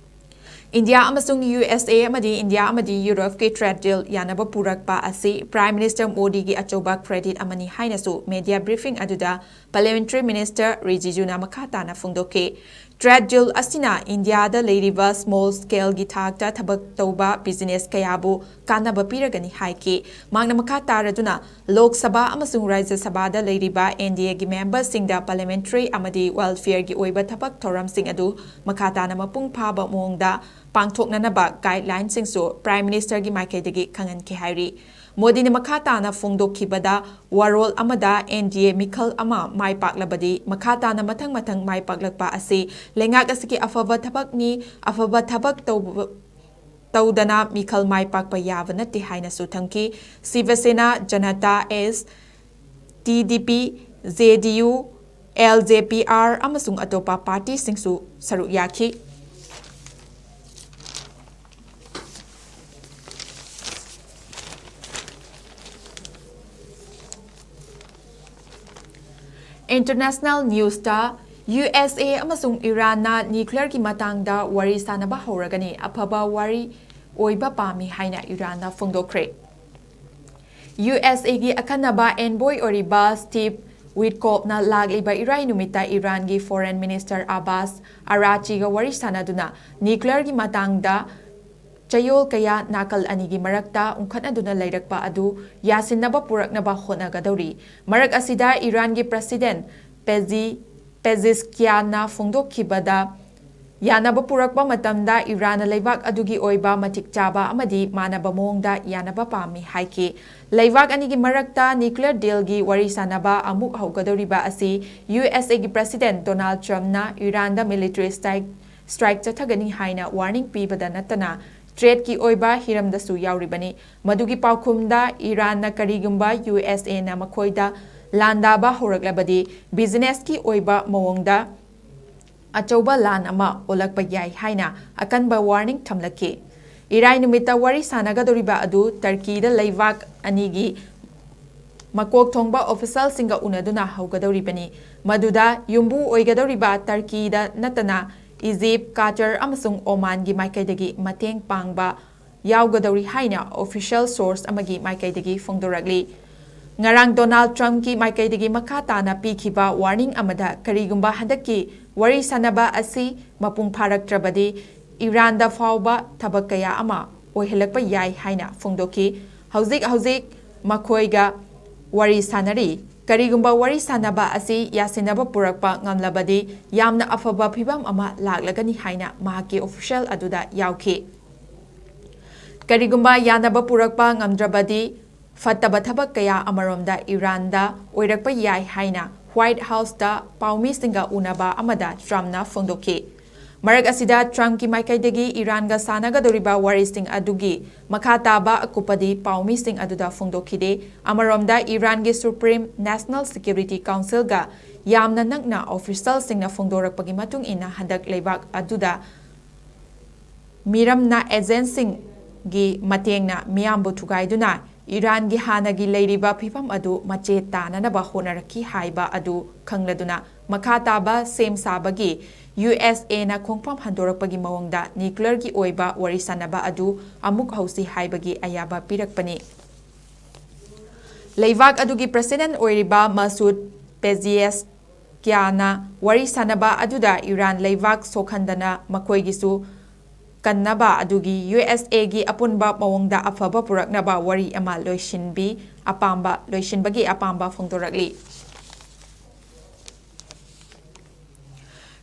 ꯏꯟꯗꯤꯌꯥ ꯑꯃꯁꯨꯡ ꯌꯨ ꯑꯦꯁ ꯑꯦ ꯑꯃꯗꯤ ꯏꯟꯗꯤꯌꯥ ꯑꯃꯗꯤ ꯌꯨꯔꯣꯞꯀꯤ ꯇ꯭ꯔꯦꯗ ꯗꯤꯜ ꯌꯥꯅꯕ ꯄꯨꯔꯛꯄ ꯑꯁꯤ ꯄ꯭ꯔꯥꯏꯝ ꯃꯤꯅꯤꯁꯇꯔ ꯃꯣꯗꯤꯒꯤ ꯑꯆꯧꯕ ꯀ꯭ꯔꯦꯗꯤꯠ ꯑꯃꯅꯤ ꯍꯥꯏꯅꯁꯨ ꯃꯦꯗꯤꯌꯥ ꯕ꯭ꯔꯤꯐꯤꯡ ꯑꯗꯨꯗ ꯄꯥꯔꯂꯤꯌꯥꯃꯦꯟꯇꯔꯤ ꯃꯤꯅꯤꯁꯇꯔ ꯔꯤꯖꯤꯖꯨꯅ ꯃꯈꯥ ꯇꯥꯅ ꯐꯣꯡꯗꯣꯛꯈꯤ꯫ Trade deal ꯑꯁꯤꯅ ꯏꯟꯗꯤꯌꯥꯗ ꯂꯩꯔꯤꯕ small scale ꯒꯤ ꯊꯥꯛꯇ ꯊꯕꯛ ꯇꯧꯕ business ꯀꯌꯥꯕꯨ ꯀꯥꯟꯅꯕ ꯄꯤꯔꯒꯅꯤ ꯍꯥꯏꯈꯤ꯫ ꯃꯍꯥꯛꯅ ꯃꯈꯥ ꯇꯥꯔꯗꯨꯅ, ꯂꯣꯛ ꯁꯚꯥ ꯑꯃꯁꯨꯡ ꯔꯥꯖ꯭ꯌ ꯁꯚꯥꯗ ꯂꯩꯔꯤꯕ N D A ꯒꯤ member ꯁꯤꯡꯗ parliamentary ꯑꯃꯗꯤ welfare ꯒꯤ ꯑꯣꯏꯕ ꯊꯕꯛ ꯊꯧꯔꯝꯁꯤꯡ ꯑꯗꯨ ꯃꯈꯥ ꯇꯥꯅ ꯃꯄꯨꯡ ꯐꯥꯕ ꯃꯑꯣꯡꯗ ꯄꯥꯡꯊꯣꯛꯅꯅꯕ guideline ꯁꯤꯡꯁꯨ Prime Minister ꯒꯤ ꯃꯥꯏꯀꯩꯗꯒꯤ ꯈꯪꯍꯟꯈꯤ ꯍꯥꯏꯔꯤ꯫ ꯃꯣꯗꯤꯅ ꯃꯈꯥ ꯇꯥꯅ ꯐꯣꯡꯗꯣꯛꯈꯤꯕꯗ, ꯋꯥꯔꯣꯜ ꯑꯃꯗ N D A ꯃꯤꯈꯜ ꯑꯃ ꯃꯥꯏ ꯄꯥꯛꯂꯕꯗꯤ, ꯃꯈꯥ ꯇꯥꯅ ꯃꯊꯪ ꯃꯊꯪ ꯃꯥꯏ ꯄꯥꯛꯂꯛꯄ ꯑꯁꯤ ꯂꯩꯉꯥꯛ ꯑꯁꯤꯒꯤ ꯑꯐꯕ ꯊꯕꯛꯅꯤ, ꯑꯐꯕ ꯊꯕꯛ ꯇꯧꯕ-, ꯇꯧꯗꯅ ꯃꯤꯈꯜ ꯃꯥꯏ ꯄꯥꯛꯄ ꯌꯥꯕ ꯅꯠꯇꯦ ꯍꯥꯏꯅꯁꯨ ꯊꯝꯈꯤ꯫ ꯁꯤꯕ ꯁꯦꯅꯥ, ꯖꯅꯇꯥ ꯑꯦꯁ, T D P, J D U, L J P R ꯑꯃꯁꯨꯡ ꯑꯇꯣꯞꯄ party ꯁꯤꯡꯁꯨ ꯁꯔꯨꯛ ꯌꯥꯈꯤ꯫ International news ꯇ, U S A ꯑꯃꯁꯨꯡ ꯏꯔꯥꯟꯅ nuclear ꯒꯤ ꯃꯇꯥꯡꯗ ꯋꯥꯔꯤ ꯁꯥꯅꯕ ꯍꯧꯔꯒꯅꯤ, ꯑꯐꯕ ꯋꯥꯔꯤ ꯑꯣꯏꯕ ꯄꯥꯝꯃꯤ ꯍꯥꯏꯅ ꯏꯔꯥꯟꯅ ꯐꯣꯡꯗꯣꯛꯈ꯭ꯔꯦ꯫ U S A ꯒꯤ ꯑꯈꯟꯅꯕ envoy ꯑꯣꯏꯔꯤꯕ Steve Witkoff ꯅ ꯂꯥꯛꯂꯤꯕ ꯏꯔꯥꯏ ꯅꯨꯃꯤꯠꯇ ꯏꯔꯥꯟꯒꯤ Foreign Minister Abbas Araghchi ꯒ ꯋꯥꯔꯤ ꯁꯥꯅꯗꯨꯅ nuclear ꯒꯤ ꯃꯇꯥꯡꯗ ꯆꯌꯣꯜ ꯀꯌꯥ ꯅꯥꯀꯜ ꯑꯅꯤꯒꯤ ꯃꯔꯛꯇ ꯎꯪꯈꯠꯅꯗꯨꯅ ꯂꯩꯔꯛꯄ ꯑꯗꯨ ꯌꯥꯁꯤꯟꯅꯕ ꯄꯨꯔꯛꯅꯕ ꯍꯣꯠꯅꯒꯗꯧꯔꯤ꯫ ꯃꯔꯛ ꯑꯁꯤꯗ ꯏꯔꯥꯟꯒꯤ President ꯄꯦꯖꯤ-, ꯄꯦꯖꯤꯁꯀꯤꯌꯥꯟꯅ ꯐꯣꯡꯗꯣꯛꯈꯤꯕꯗ, ꯌꯥꯅꯕ ꯄꯨꯔꯛꯄ ꯃꯇꯝꯗ ꯏꯔꯥꯟꯅ ꯂꯩꯕꯥꯛ ꯑꯗꯨꯒꯤ ꯑꯣꯏꯕ ꯃꯇꯤꯛ ꯆꯥꯕ ꯑꯃꯗꯤ ꯃꯥꯟꯅꯕ ꯃꯑꯣꯡꯗ ꯌꯥꯅꯕ ꯄꯥꯝꯃꯤ ꯍꯥꯏꯈꯤ꯫ ꯂꯩꯕꯥꯛ ꯑꯅꯤꯒꯤ ꯃꯔꯛꯇ nuclear deal ꯒꯤ ꯋꯥꯔꯤ ꯁꯥꯅꯕ ꯑꯃꯨꯛ ꯍꯧꯒꯗꯧꯔꯤꯕ ꯑꯁꯤ U S A ꯒꯤ President Donald Trump ꯅ ꯏꯔꯥꯟꯗ military strike, strike ꯆꯠꯊꯒꯅꯤ ꯍꯥꯏꯅ warning ꯄꯤꯕꯗ ꯅꯠꯇꯅ, trade ꯀꯤ ꯑꯣꯏꯕ ꯍꯤꯔꯝꯗꯁꯨ ꯌꯥꯎꯔꯤꯕꯅꯤ꯫ ꯃꯗꯨꯒꯤ ꯄꯥꯎꯈꯨꯝꯗ, ꯏꯔꯥꯟꯅ ꯀꯔꯤꯒꯨꯝꯕ U S A ꯅ ꯃꯈꯣꯏꯗ ꯂꯥꯟꯗꯥꯕ ꯍꯧꯔꯛꯂꯕꯗꯤ, business ꯀꯤ ꯑꯣꯏꯕ ꯃꯑꯣꯡꯗ ꯑꯆꯧꯕ ꯂꯥꯟ ꯑꯃ ꯑꯣꯜꯂꯛꯄ ꯌꯥꯏ ꯍꯥꯏꯅ ꯑꯀꯟꯕ warning ꯊꯝꯂꯛꯈꯤ꯫ ꯏꯔꯥꯏ ꯅꯨꯃꯤꯠꯇ ꯋꯥꯔꯤ ꯁꯥꯅꯒꯗꯧꯔꯤꯕ ꯑꯗꯨ Turkey ꯗ ꯂꯩꯕꯥꯛ ꯑꯅꯤꯒꯤ ꯃꯀꯣꯛ ꯊꯣꯡꯕ official ꯁꯤꯡꯒ ꯎꯅꯗꯨꯅ ꯍꯧꯒꯗꯧꯔꯤꯕꯅꯤ, ꯃꯗꯨꯗ ꯌꯨꯝꯕꯨ ꯑꯣꯏꯒꯗꯧꯔꯤꯕ Turkey ꯗ ꯅꯠꯇꯅ Egypt, Qatar ꯑꯃꯁꯨꯡ Oman ꯒꯤ ꯃꯥꯏꯀꯩꯗꯒꯤ ꯃꯇꯦꯡ ꯄꯥꯡꯕ ꯌꯥꯎꯒꯗꯧꯔꯤ ꯍꯥꯏꯅ official source ꯑꯃꯒꯤ ꯃꯥꯏꯀꯩꯗꯒꯤ ꯐꯣꯡꯗꯣꯔꯛꯂꯤ꯫ ꯉꯔꯥꯡ ꯗꯣꯅꯥꯜꯗ ꯇ꯭ꯔꯝꯞꯀꯤ ꯃꯥꯏꯀꯩꯗꯒꯤ ꯃꯈꯥ ꯇꯥꯅ ꯄꯤꯈꯤꯕ ꯋꯥꯔꯅꯤꯡ ꯑꯃꯗ, ꯀꯔꯤꯒꯨꯝꯕ ꯍꯟꯗꯛꯀꯤ ꯋꯥꯔꯤ ꯁꯥꯅꯕ ꯑꯁꯤ ꯃꯄꯨꯡ ꯐꯥꯔꯛꯇ꯭ꯔꯕꯗꯤ, ꯏꯔꯥꯟꯗ ꯐꯥꯎꯕ ꯊꯕꯛ ꯀꯌꯥ ꯑꯃ ꯑꯣꯏꯍꯜꯂꯛꯄ ꯌꯥꯏ ꯍꯥꯏꯅ ꯐꯣꯡꯗꯣꯛꯈꯤ꯫ ꯍꯧꯖꯤꯛ ꯍꯧꯖꯤꯛ ꯃꯈꯣꯏꯒ ꯋꯥꯔꯤ ꯁꯥꯅꯔꯤ꯫ ꯀꯔꯤꯒꯨꯝꯕ ꯋꯥꯔꯤ ꯁꯥꯅꯕ ꯑꯁꯤ ꯌꯥꯁꯤꯟꯅꯕ ꯄꯨꯔꯛꯄ ꯉꯝꯂꯕꯗꯤ, ꯌꯥꯝꯅ ꯑꯐꯕ ꯐꯤꯚꯝ ꯑꯃ ꯂꯥꯛꯂꯒꯅꯤ ꯍꯥꯏꯅ ꯃꯍꯥꯛꯀꯤ ꯑꯣꯐꯤꯁꯤꯌꯦꯜ ꯑꯗꯨꯗ ꯌꯥꯎꯈꯤ꯫ ꯀꯔꯤꯒꯨꯝꯕ ꯌꯥꯅꯕ ꯄꯨꯔꯛꯄ ꯉꯝꯗ꯭ꯔꯕꯗꯤ, ꯐꯠꯇꯕ ꯊꯕꯛ ꯀꯌꯥ ꯑꯃꯔꯣꯝꯗ ꯏꯔꯥꯟꯗ ꯑꯣꯏꯔꯛꯄ ꯌꯥꯏ ꯍꯥꯏꯅ ꯋꯥꯏꯠ ꯍꯥꯎꯁꯇ ꯄꯥꯎꯃꯤꯁꯤꯡꯒ ꯎꯅꯕ ꯑꯃꯗ ꯇ꯭ꯔꯝꯞꯅ ꯐꯣꯡꯗꯣꯛꯈꯤ꯫ ꯃꯔꯛ ꯑꯁꯤꯗ, ꯇ꯭ꯔꯝꯞꯀꯤ ꯃꯥꯏꯀꯩꯗꯒꯤ ꯏꯔꯥꯟꯒ ꯁꯥꯟꯅꯒꯗꯧꯔꯤꯕ ꯋꯥꯔꯤꯁꯤꯡ ꯑꯗꯨꯒꯤ ꯃꯈꯥ ꯇꯥꯕ ꯑꯀꯨꯞꯄꯗꯤ ꯄꯥꯎꯃꯤꯁꯤꯡ ꯑꯗꯨꯗ ꯐꯣꯡꯗꯣꯛꯈꯤꯗꯦ꯫ ꯑꯃꯔꯣꯝꯗ, ꯏꯔꯥꯟꯒꯤ ꯁꯨꯄ꯭ꯔꯤꯝ ꯅꯦꯁꯅꯦꯜ ꯁꯦꯀ꯭ꯌꯨꯔꯤꯇꯤ ꯀꯥꯎꯟꯁꯤꯜꯒ ꯌꯥꯝꯅ ꯅꯛꯅ ꯑꯣꯐꯤꯁꯤꯌꯦꯜꯁꯤꯡꯅ ꯐꯣꯡꯗꯣꯔꯛꯄꯒꯤ ꯃꯇꯨꯡ ꯏꯟꯅ, ꯍꯟꯗꯛ ꯂꯩꯕꯥꯛ ꯑꯗꯨꯗ ꯃꯤꯔꯝꯅ ꯑꯦꯖꯦꯟꯁꯤꯡꯒꯤ ꯃꯇꯦꯡꯅ ꯃꯤꯌꯥꯝꯕꯨ ꯊꯨꯒꯥꯏꯗꯨꯅ ꯏꯔꯥꯟꯒꯤ ꯍꯥꯟꯅꯒꯤ ꯂꯩꯔꯤꯕ ꯐꯤꯚꯝ ꯑꯗꯨ ꯃꯆꯦ ꯇꯥꯅꯅꯕ ꯍꯣꯠꯅꯔꯛꯈꯤ ꯍꯥꯏꯕ ꯑꯗꯨ ꯈꯪꯂꯗꯨꯅ, ꯃꯈꯥ ꯇꯥꯕ ꯁꯦꯝ ꯁꯥꯕꯒꯤ ꯌꯨ ꯑꯦꯁ ꯑꯦꯅ ꯈꯣꯡꯐꯝ ꯍꯟꯗꯣꯔꯛꯄꯒꯤ ꯃꯑꯣꯡꯗ ꯅ꯭ꯌꯨꯀ꯭ꯂꯤꯌꯔꯒꯤ ꯑꯣꯏꯕ ꯋꯥꯔꯤ ꯁꯥꯅꯕ ꯑꯗꯨ ꯑꯃꯨꯛ ꯍꯧꯁꯤ ꯍꯥꯏꯕꯒꯤ ꯑꯌꯥꯕ ꯄꯤꯔꯛꯄꯅꯤ꯫ ꯂꯩꯕꯥꯛ ꯑꯗꯨꯒꯤ ꯄ꯭ꯔꯁꯤꯗꯦꯟ ꯑꯣꯏꯔꯤꯕ ꯃꯁꯨꯗ ꯄꯦꯖꯤꯌꯦꯁ ꯀ꯭ꯌꯥꯅ ꯋꯥꯔꯤ ꯁꯥꯅꯕ ꯑꯗꯨꯗ ꯏꯔꯥꯟ ꯂꯩꯕꯥꯛ ꯁꯣꯛꯍꯟꯗꯅ ꯃꯈꯣꯏꯒꯤꯁꯨ ꯀꯟꯅꯕ ꯑꯗꯨꯒꯤ ꯌꯨ ꯑꯦꯁ ꯑꯦꯒꯤ ꯑꯄꯨꯟꯕ ꯃꯑꯣꯡꯗ ꯑꯐꯕ ꯄꯨꯔꯛꯅꯕ ꯋꯥꯔꯤ ꯑꯃ ꯂꯣꯏꯁꯤꯟꯕꯤ ꯑꯄꯥꯝꯕ, ꯂꯣꯏꯁꯤꯟꯕꯒꯤ ꯑꯄꯥꯝꯕ ꯐꯣꯡꯗꯣꯔꯛꯂꯤ꯫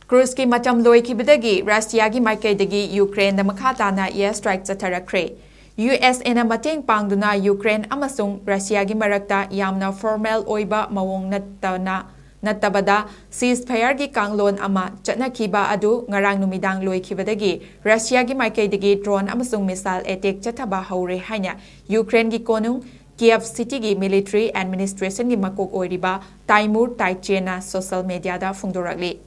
ꯀ꯭ꯔꯨꯖꯀꯤ ꯃꯇꯝ ꯂꯣꯏꯈꯤꯕꯗꯒꯤ ꯔꯁꯤꯌꯥꯒꯤ ꯃꯥꯏꯀꯩꯗꯒꯤ ꯌꯨꯀ꯭ꯔꯦꯟꯗ ꯃꯈꯥ ꯇꯥꯅ air strike ꯆꯠꯊꯔꯛꯈ꯭ꯔꯦ꯫ ꯌꯨ ꯑꯦꯁ ꯑꯦꯅ ꯃꯇꯦꯡ ꯄꯥꯡꯗꯨꯅ ꯌꯨꯀ꯭ꯔꯦꯟ ꯑꯃꯁꯨꯡ ꯔꯁꯤꯌꯥꯒꯤ ꯃꯔꯛꯇ ꯌꯥꯝꯅ formal ꯑꯣꯏꯕ ꯃꯑꯣꯡ ꯅꯠꯇꯅ, ꯅꯠꯇꯕꯗ ceasefire-ꯒꯤ ꯀꯥꯡꯂꯣꯟ ꯑꯃ ꯆꯠꯅꯈꯤꯕ ꯑꯗꯨ ꯉꯔꯥꯡ ꯅꯨꯃꯤꯗꯥꯡ ꯂꯣꯏꯈꯤꯕꯗꯒꯤ ꯔꯁꯤꯌꯥꯒꯤ ꯃꯥꯏꯀꯩꯗꯒꯤ drone ꯑꯃꯁꯨꯡ missile attack ꯆꯠꯊꯕ ꯍꯧꯔꯦ ꯍꯥꯏꯅ ꯌꯨꯀ꯭ꯔꯦꯟꯒꯤ ꯀꯣꯅꯨꯡ ꯀꯤꯌꯦꯚ ꯁꯤꯇꯤꯒꯤ military administration-ꯒꯤ ꯃꯀꯣꯛ ꯑꯣꯏꯔꯤꯕ ꯇꯥꯏꯃꯨꯔ ꯇꯥꯏꯆꯦꯅ social media-ꯗ ꯐꯣꯡꯗꯣꯔꯛꯂꯤ꯫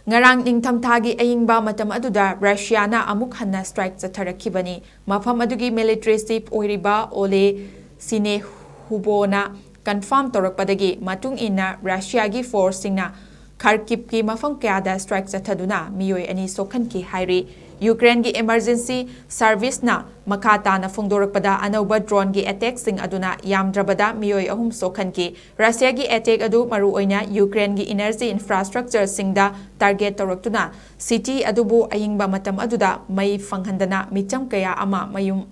ꯉꯔꯥꯡ ꯅꯤꯡꯊꯝꯊꯥꯒꯤ ꯑꯏꯪꯕ ꯃꯇꯝ ꯑꯗꯨꯗ ꯔꯁꯤꯌꯥꯅ ꯑꯃꯨꯛ ꯍꯟꯅ strike ꯆꯠꯊꯔꯛꯈꯤꯕꯅꯤ꯫ ꯃꯐꯝ ꯑꯗꯨꯒꯤ military chief ꯑꯣꯏꯔꯤꯕ ꯑꯣꯂꯦ ꯁꯤꯅꯦꯍꯨꯕꯣꯅ confirm ꯇꯧꯔꯛꯄꯗꯒꯤ ꯃꯇꯨꯡ ꯏꯟꯅ, ꯔꯁꯤꯌꯥꯒꯤ force-ꯁꯤꯡꯅ ꯈꯥꯔꯀꯤꯚꯀꯤ ꯃꯐꯝ ꯀꯌꯥꯗ strike ꯆꯠꯊꯗꯨꯅ ꯃꯤꯑꯣꯏ ꯑꯅꯤ ꯁꯣꯛꯍꯟꯈꯤ ꯍꯥꯏꯔꯤ꯫ ꯌꯨꯀ꯭ꯔꯦꯟꯒꯤ emergency service ꯅ ꯃꯈꯥ ꯇꯥꯅ ꯐꯣꯡꯗꯣꯔꯛꯄꯗ, ꯑꯅꯧꯕ drone ꯒꯤ attack ꯁꯤꯡ ꯑꯗꯨꯅ ꯌꯥꯝꯗ꯭ꯔꯕꯗ ꯃꯤꯑꯣꯏ ꯑꯍꯨꯝ ꯁꯣꯛꯍꯟꯈꯤ꯫ ꯔꯁꯤꯌꯥꯒꯤ attack ꯑꯗꯨ ꯃꯔꯨꯑꯣꯏꯅ ꯌꯨꯀ꯭ꯔꯦꯟꯒꯤ energy infrastructure ꯁꯤꯡꯗ target ꯇꯧꯔꯛꯇꯨꯅ, city ꯑꯗꯨꯕꯨ ꯑꯏꯪꯕ ꯃꯇꯝ ꯑꯗꯨꯗ ꯃꯩ ꯐꯪꯍꯟꯗꯅ ꯃꯤꯆꯝ ꯀꯌꯥ ꯑꯃ ꯃꯌꯨꯝ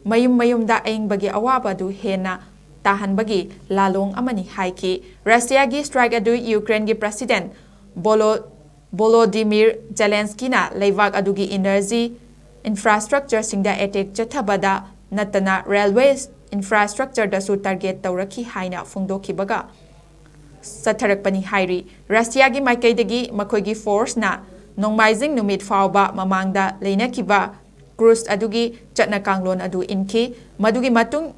ꯃꯌꯨꯝ ꯃꯌꯨꯝꯗ ꯑꯏꯪꯕꯒꯤ ꯑꯋꯥꯕ ꯑꯗꯨ ꯍꯦꯟꯅ ꯇꯥꯍꯟꯕꯒꯤ ꯂꯥꯂꯣꯡ ꯑꯃꯅꯤ ꯍꯥꯏꯈꯤ꯫ ꯔꯁꯤꯌꯥꯒꯤ strike ꯑꯗꯨ ꯌꯨꯀ꯭ꯔꯦꯟꯒꯤ President ꯕꯣꯂꯣ-, ꯚꯣꯂꯣꯗꯤꯃꯤꯔ ꯖꯦꯂꯦꯟꯁꯀꯤꯅ ꯂꯩꯕꯥꯛ ꯑꯗꯨꯒꯤ energy infrastructure ꯁꯤꯡꯗ attack ꯆꯠꯊꯕꯗ ꯅꯠꯇꯅ railway infrastructure ꯗꯁꯨ target ꯇꯧꯔꯛꯈꯤ ꯍꯥꯏꯅ ꯐꯣꯡꯗꯣꯛꯈꯤꯕꯒ ꯆꯠꯊꯔꯛꯄꯅꯤ ꯍꯥꯏꯔꯤ꯫ ꯔꯁꯤꯌꯥꯒꯤ ꯃꯥꯏꯀꯩꯗꯒꯤ ꯃꯈꯣꯏꯒꯤ force ꯅ ꯅꯣꯡꯃꯥꯏꯖꯤꯡ ꯅꯨꯃꯤꯠ ꯐꯥꯎꯕ ꯃꯃꯥꯡꯗ ꯂꯩꯅꯈꯤꯕ cruise ꯑꯗꯨꯒꯤ ꯆꯠꯅ ꯀꯥꯡꯂꯣꯟ ꯑꯗꯨ ꯏꯟꯈꯤ꯫ ꯃꯗꯨꯒꯤ ꯃꯇꯨꯡ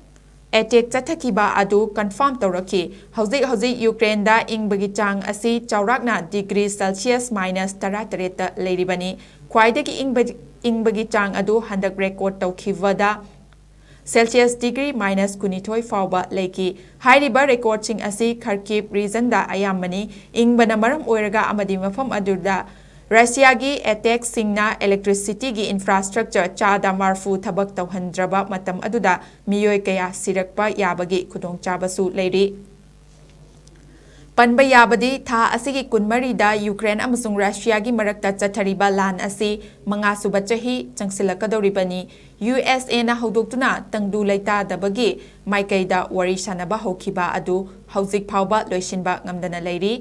attack ꯆꯠꯊꯈꯤꯕ ꯑꯗꯨ confirm ꯇꯧꯔꯛꯈꯤ꯫ ꯍꯧꯖꯤꯛ ꯍꯧꯖꯤꯛ ꯌꯨꯀ꯭ꯔꯦꯟꯗ ꯏꯪꯕꯒꯤ ꯆꯥꯡ ꯑꯁꯤ ꯆꯥꯎꯔꯥꯛꯅ degree Celsius minus ꯇꯔꯥꯇꯔꯦꯠꯇ ꯂꯩꯔꯤꯕꯅꯤ꯫ ꯈ꯭ꯋꯥꯏꯗꯒꯤ ꯏꯪꯕ, ꯏꯪꯕꯒꯤ ꯆꯥꯡ ꯑꯗꯨ ꯍꯟꯗꯛ record ꯇꯧꯈꯤꯕꯗ Celsius degree minus ꯀꯨꯟꯅꯤꯊꯣꯏ ꯐꯥꯎꯕ ꯂꯩꯈꯤ꯫ ꯍꯥꯏꯔꯤꯕ record ꯁꯤꯡ ꯑꯁꯤ Kharkiv region ꯗ ꯑꯌꯥꯝꯕꯅꯤ꯫ ꯏꯪꯕꯅ ꯃꯔꯝ ꯑꯣꯏꯔꯒ ꯑꯃꯗꯤ ꯃꯐꯝ ꯑꯗꯨꯗ ꯔꯁꯤꯌꯥꯒꯤ attack ꯁꯤꯡꯅ electricity ꯒꯤ infrastructure ꯆꯥꯗ ꯃꯔꯐꯨ ꯊꯕꯛ ꯇꯧꯍꯟꯗ꯭ꯔꯕ ꯃꯇꯝ ꯑꯗꯨꯗ ꯃꯤꯑꯣꯏ ꯀꯌꯥ ꯁꯤꯔꯛꯄ ꯌꯥꯕꯒꯤ ꯈꯨꯗꯣꯡꯆꯥꯕꯁꯨ ꯂꯩꯔꯤ꯫ ꯄꯟꯕ ꯌꯥꯕꯗꯤ, ꯊꯥ ꯑꯁꯤꯒꯤ ꯀꯨꯟꯃꯔꯤꯗ ꯌꯨꯀ꯭ꯔꯦꯟ ꯑꯃꯁꯨꯡ ꯔꯁꯤꯌꯥꯒꯤ ꯃꯔꯛꯇ ꯆꯠꯊꯔꯤꯕ ꯂꯥꯟ ꯑꯁꯤ ꯃꯉꯥꯁꯨꯕ ꯆꯍꯤ ꯆꯪꯁꯤꯜꯂꯛꯀꯗꯧꯔꯤꯕꯅꯤ꯫ ꯌꯨ ꯑꯦꯁ ꯑꯦꯅ ꯍꯧꯗꯣꯛꯇꯨꯅ ꯇꯪꯗꯨ ꯂꯩꯇꯥꯗꯕꯒꯤ ꯃꯥꯏꯀꯩꯗ ꯋꯥꯔꯤ ꯁꯥꯅꯕ ꯍꯧꯈꯤꯕ ꯑꯗꯨ ꯍꯧꯖꯤꯛ ꯐꯥꯎꯕ ꯂꯣꯏꯁꯤꯟꯕ ꯉꯝꯗꯅ ꯂꯩꯔꯤ꯫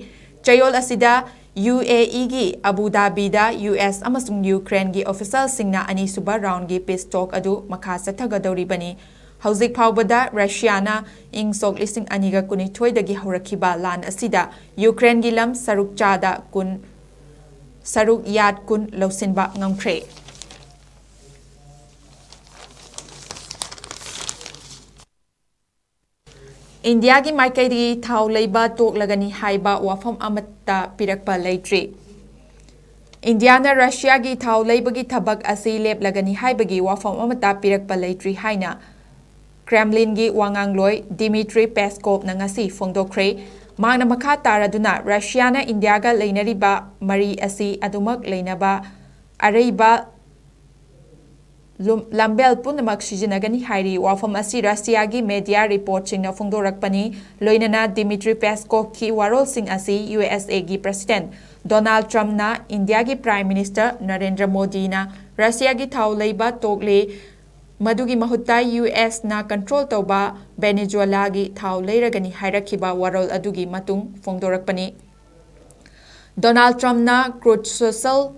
ꯆꯌꯣꯜ ꯑꯁꯤꯗ ꯌꯨ ꯑꯦ ꯏꯒꯤ ꯑꯕꯨ ꯙꯥꯕꯤꯗ ꯌꯨ ꯑꯦꯁ ꯑꯃꯁꯨꯡ ꯌꯨꯀ꯭ꯔꯦꯟꯒꯤ official ꯁꯤꯡꯅ ꯑꯅꯤꯁꯨꯕ round ꯒꯤ peace talk ꯑꯗꯨ ꯃꯈꯥ ꯆꯠꯊꯒꯗꯧꯔꯤꯕꯅꯤ꯫ ꯍꯧꯖꯤꯛ ꯐꯥꯎꯕꯗ ꯔꯁꯤꯌꯥꯅ ꯏꯪ ꯁꯣꯛ ꯂꯤꯁꯤꯡ ꯑꯅꯤꯒ ꯀꯨꯟꯅꯤꯊꯣꯏꯗꯒꯤ ꯍꯧꯔꯛꯈꯤꯕ ꯂꯥꯟ ꯑꯁꯤꯗ ꯌꯨꯀ꯭ꯔꯦꯟꯒꯤ ꯂꯝ ꯁꯔꯨꯛ ꯆꯥꯗ ꯀꯨꯟ, ꯁꯔꯨꯛ ꯌꯥꯠ ꯀꯨꯟ ꯂꯧꯁꯤꯟꯕ ꯉꯝꯈ꯭ꯔꯦ꯫ ꯏꯟꯗꯤꯌꯥꯒꯤ ꯃꯥꯏꯀꯩꯗꯒꯤ ꯊꯥꯎ ꯂꯩꯕ ꯇꯣꯛꯂꯒꯅꯤ ꯍꯥꯏꯕ ꯋꯥꯐꯝ ꯑꯃꯠꯇ ꯄꯤꯔꯛꯄ ꯂꯩꯇ꯭ꯔꯤ꯫ ꯏꯟꯗꯤꯌꯥꯅ ꯔꯁꯤꯌꯥꯒꯤ ꯊꯥꯎ ꯂꯩꯕꯒꯤ ꯊꯕꯛ ꯑꯁꯤ ꯂꯦꯞꯂꯒꯅꯤ ꯍꯥꯏꯕꯒꯤ ꯋꯥꯐꯝ ꯑꯃꯠꯇ ꯄꯤꯔꯛꯄ ꯂꯩꯇ꯭ꯔꯤ ꯍꯥꯏꯅ ꯀ꯭ꯔꯦꯝꯂꯤꯟꯒꯤ ꯋꯥꯉꯥꯡꯂꯣꯏ ꯗꯤꯃꯤꯇ꯭ꯔꯤ ꯄꯦꯁꯀꯣꯞꯅ ꯉꯁꯤ ꯐꯣꯡꯗꯣꯛꯈ꯭ꯔꯦ꯫ ꯃꯍꯥꯛꯅ ꯃꯈꯥ ꯇꯥꯔꯗꯨꯅ ꯔꯁꯤꯌꯥꯅ ꯏꯟꯗꯤꯌꯥꯒ ꯂꯩꯅꯔꯤꯕ ꯃꯔꯤ ꯑꯁꯤ ꯑꯗꯨꯃꯛ ꯂꯩꯅꯕ ꯑꯔꯩꯕ ꯂꯝꯕꯦꯜ ꯄꯨꯝꯅꯃꯛ ꯁꯤꯖꯤꯟꯅꯒꯅꯤ ꯍꯥꯏꯔꯤ꯫ ꯋꯥꯐꯝ ꯑꯁꯤ ꯔꯁꯤꯌꯥꯒꯤ ꯃꯦꯗꯤꯌꯥ ꯔꯤꯄꯣꯔꯠꯁꯤꯡꯅ ꯐꯣꯡꯗꯣꯔꯛꯄꯅꯤ꯫ ꯂꯣꯏꯅꯅ ꯗꯤꯃꯤꯇ꯭ꯔꯤ ꯄꯦꯁꯀꯣꯚꯀꯤ ꯋꯥꯔꯣꯜꯁꯤꯡ ꯑꯁꯤ ꯌꯨ ꯑꯦꯁ ꯑꯦꯒꯤ ꯄ꯭ꯔꯁꯤꯗꯦꯟꯠ ꯗꯣꯅꯥꯜꯗ ꯇ꯭ꯔꯝꯞꯅ ꯏꯟꯗꯤꯌꯥꯒꯤ ꯄ꯭ꯔꯥꯏꯝ ꯃꯤꯅꯤꯁꯇꯔ ꯅꯔꯦꯟꯗ꯭ꯔ ꯃꯣꯗꯤꯅ ꯔꯁꯤꯌꯥꯒꯤ ꯊꯥꯎ ꯂꯩꯕ ꯇꯣꯛꯂꯦ, ꯃꯗꯨꯒꯤ ꯃꯍꯨꯠꯇ ꯌꯨ ꯑꯦꯁꯅ ꯀꯟꯇ꯭ꯔꯣꯜ ꯇꯧꯕ ꯚꯦꯅꯦꯖꯨꯋꯦꯂꯥꯒꯤ ꯊꯥꯎ ꯂꯩꯔꯒꯅꯤ ꯍꯥꯏꯔꯛꯈꯤꯕ ꯋꯥꯔꯣꯜ ꯑꯗꯨꯒꯤ ꯃꯇꯨꯡ ꯐꯣꯡꯗꯣꯔꯛꯄꯅꯤ꯫ ꯗꯣꯅꯥꯜꯗ ꯇ꯭ꯔꯝꯞꯅ ꯇ꯭ꯔꯨꯊ ꯁꯣꯁꯦꯜ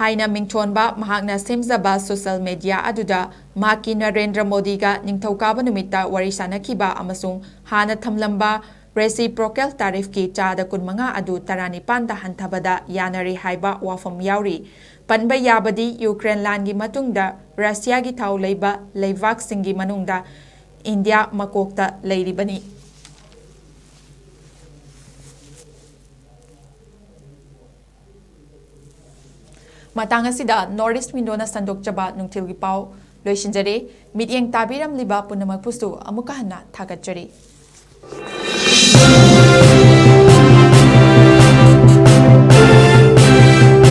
ꯍꯥꯏꯅ ꯃꯤꯡꯊꯣꯟꯕ ꯃꯍꯥꯛꯅ ꯁꯦꯝꯖꯕ ꯁꯣꯁꯦꯜ ꯃꯦꯗꯤꯌꯥ ꯑꯗꯨꯗ ꯃꯍꯥꯛꯀꯤ ꯅꯔꯦꯟꯗ꯭ꯔ ꯃꯣꯗꯤꯒ ꯅꯤꯡꯊꯧꯀꯥꯕ ꯅꯨꯃꯤꯠꯇ ꯋꯥꯔꯤ ꯁꯥꯅꯈꯤꯕ ꯑꯃꯁꯨꯡ ꯍꯥꯟꯅ ꯊꯝꯂꯝꯕ ꯔꯦꯁꯤꯄ꯭ꯔꯣꯀꯦꯜ ꯇꯥꯔꯤꯐꯀꯤ ꯆꯥꯗ ꯀꯨꯟꯃꯉꯥ ꯑꯗꯨ ꯇꯔꯥꯅꯤꯄꯥꯟꯗ ꯍꯟꯊꯕꯗ ꯌꯥꯅꯔꯦ ꯍꯥꯏꯕ ꯋꯥꯐꯝ ꯌꯥꯎꯔꯤ꯫ ꯄꯟꯕ ꯌꯥꯕꯗꯤ, ꯌꯨꯀ꯭ꯔꯦꯟ ꯂꯥꯟꯒꯤ ꯃꯇꯨꯡꯗ ꯔꯁꯤꯌꯥꯒꯤ ꯊꯥꯎ ꯂꯩꯕ ꯂꯩꯕꯥꯛꯁꯤꯡꯒꯤ ꯃꯅꯨꯡꯗ ꯏꯟꯗꯤꯌꯥ ꯃꯀꯣꯛꯇ ꯂꯩꯔꯤꯕꯅꯤ꯫ ꯃꯇꯥꯡ ꯑꯁꯤꯗ North East Windowꯅ ꯁꯟꯗꯣꯛꯆꯕ ꯅꯨꯡꯊꯤꯜꯒꯤ ꯄꯥꯎ ꯂꯣꯏꯁꯤꯟꯖꯔꯦ꯫ ꯃꯤꯠꯌꯦꯡ ꯇꯥꯕꯤꯔꯝꯂꯤꯕ ꯄꯨꯝꯅꯃꯛꯄꯨꯁꯨ ꯑꯃꯨꯛꯀ ꯍꯟꯅ ꯊꯥꯒꯠꯆꯔꯤ꯫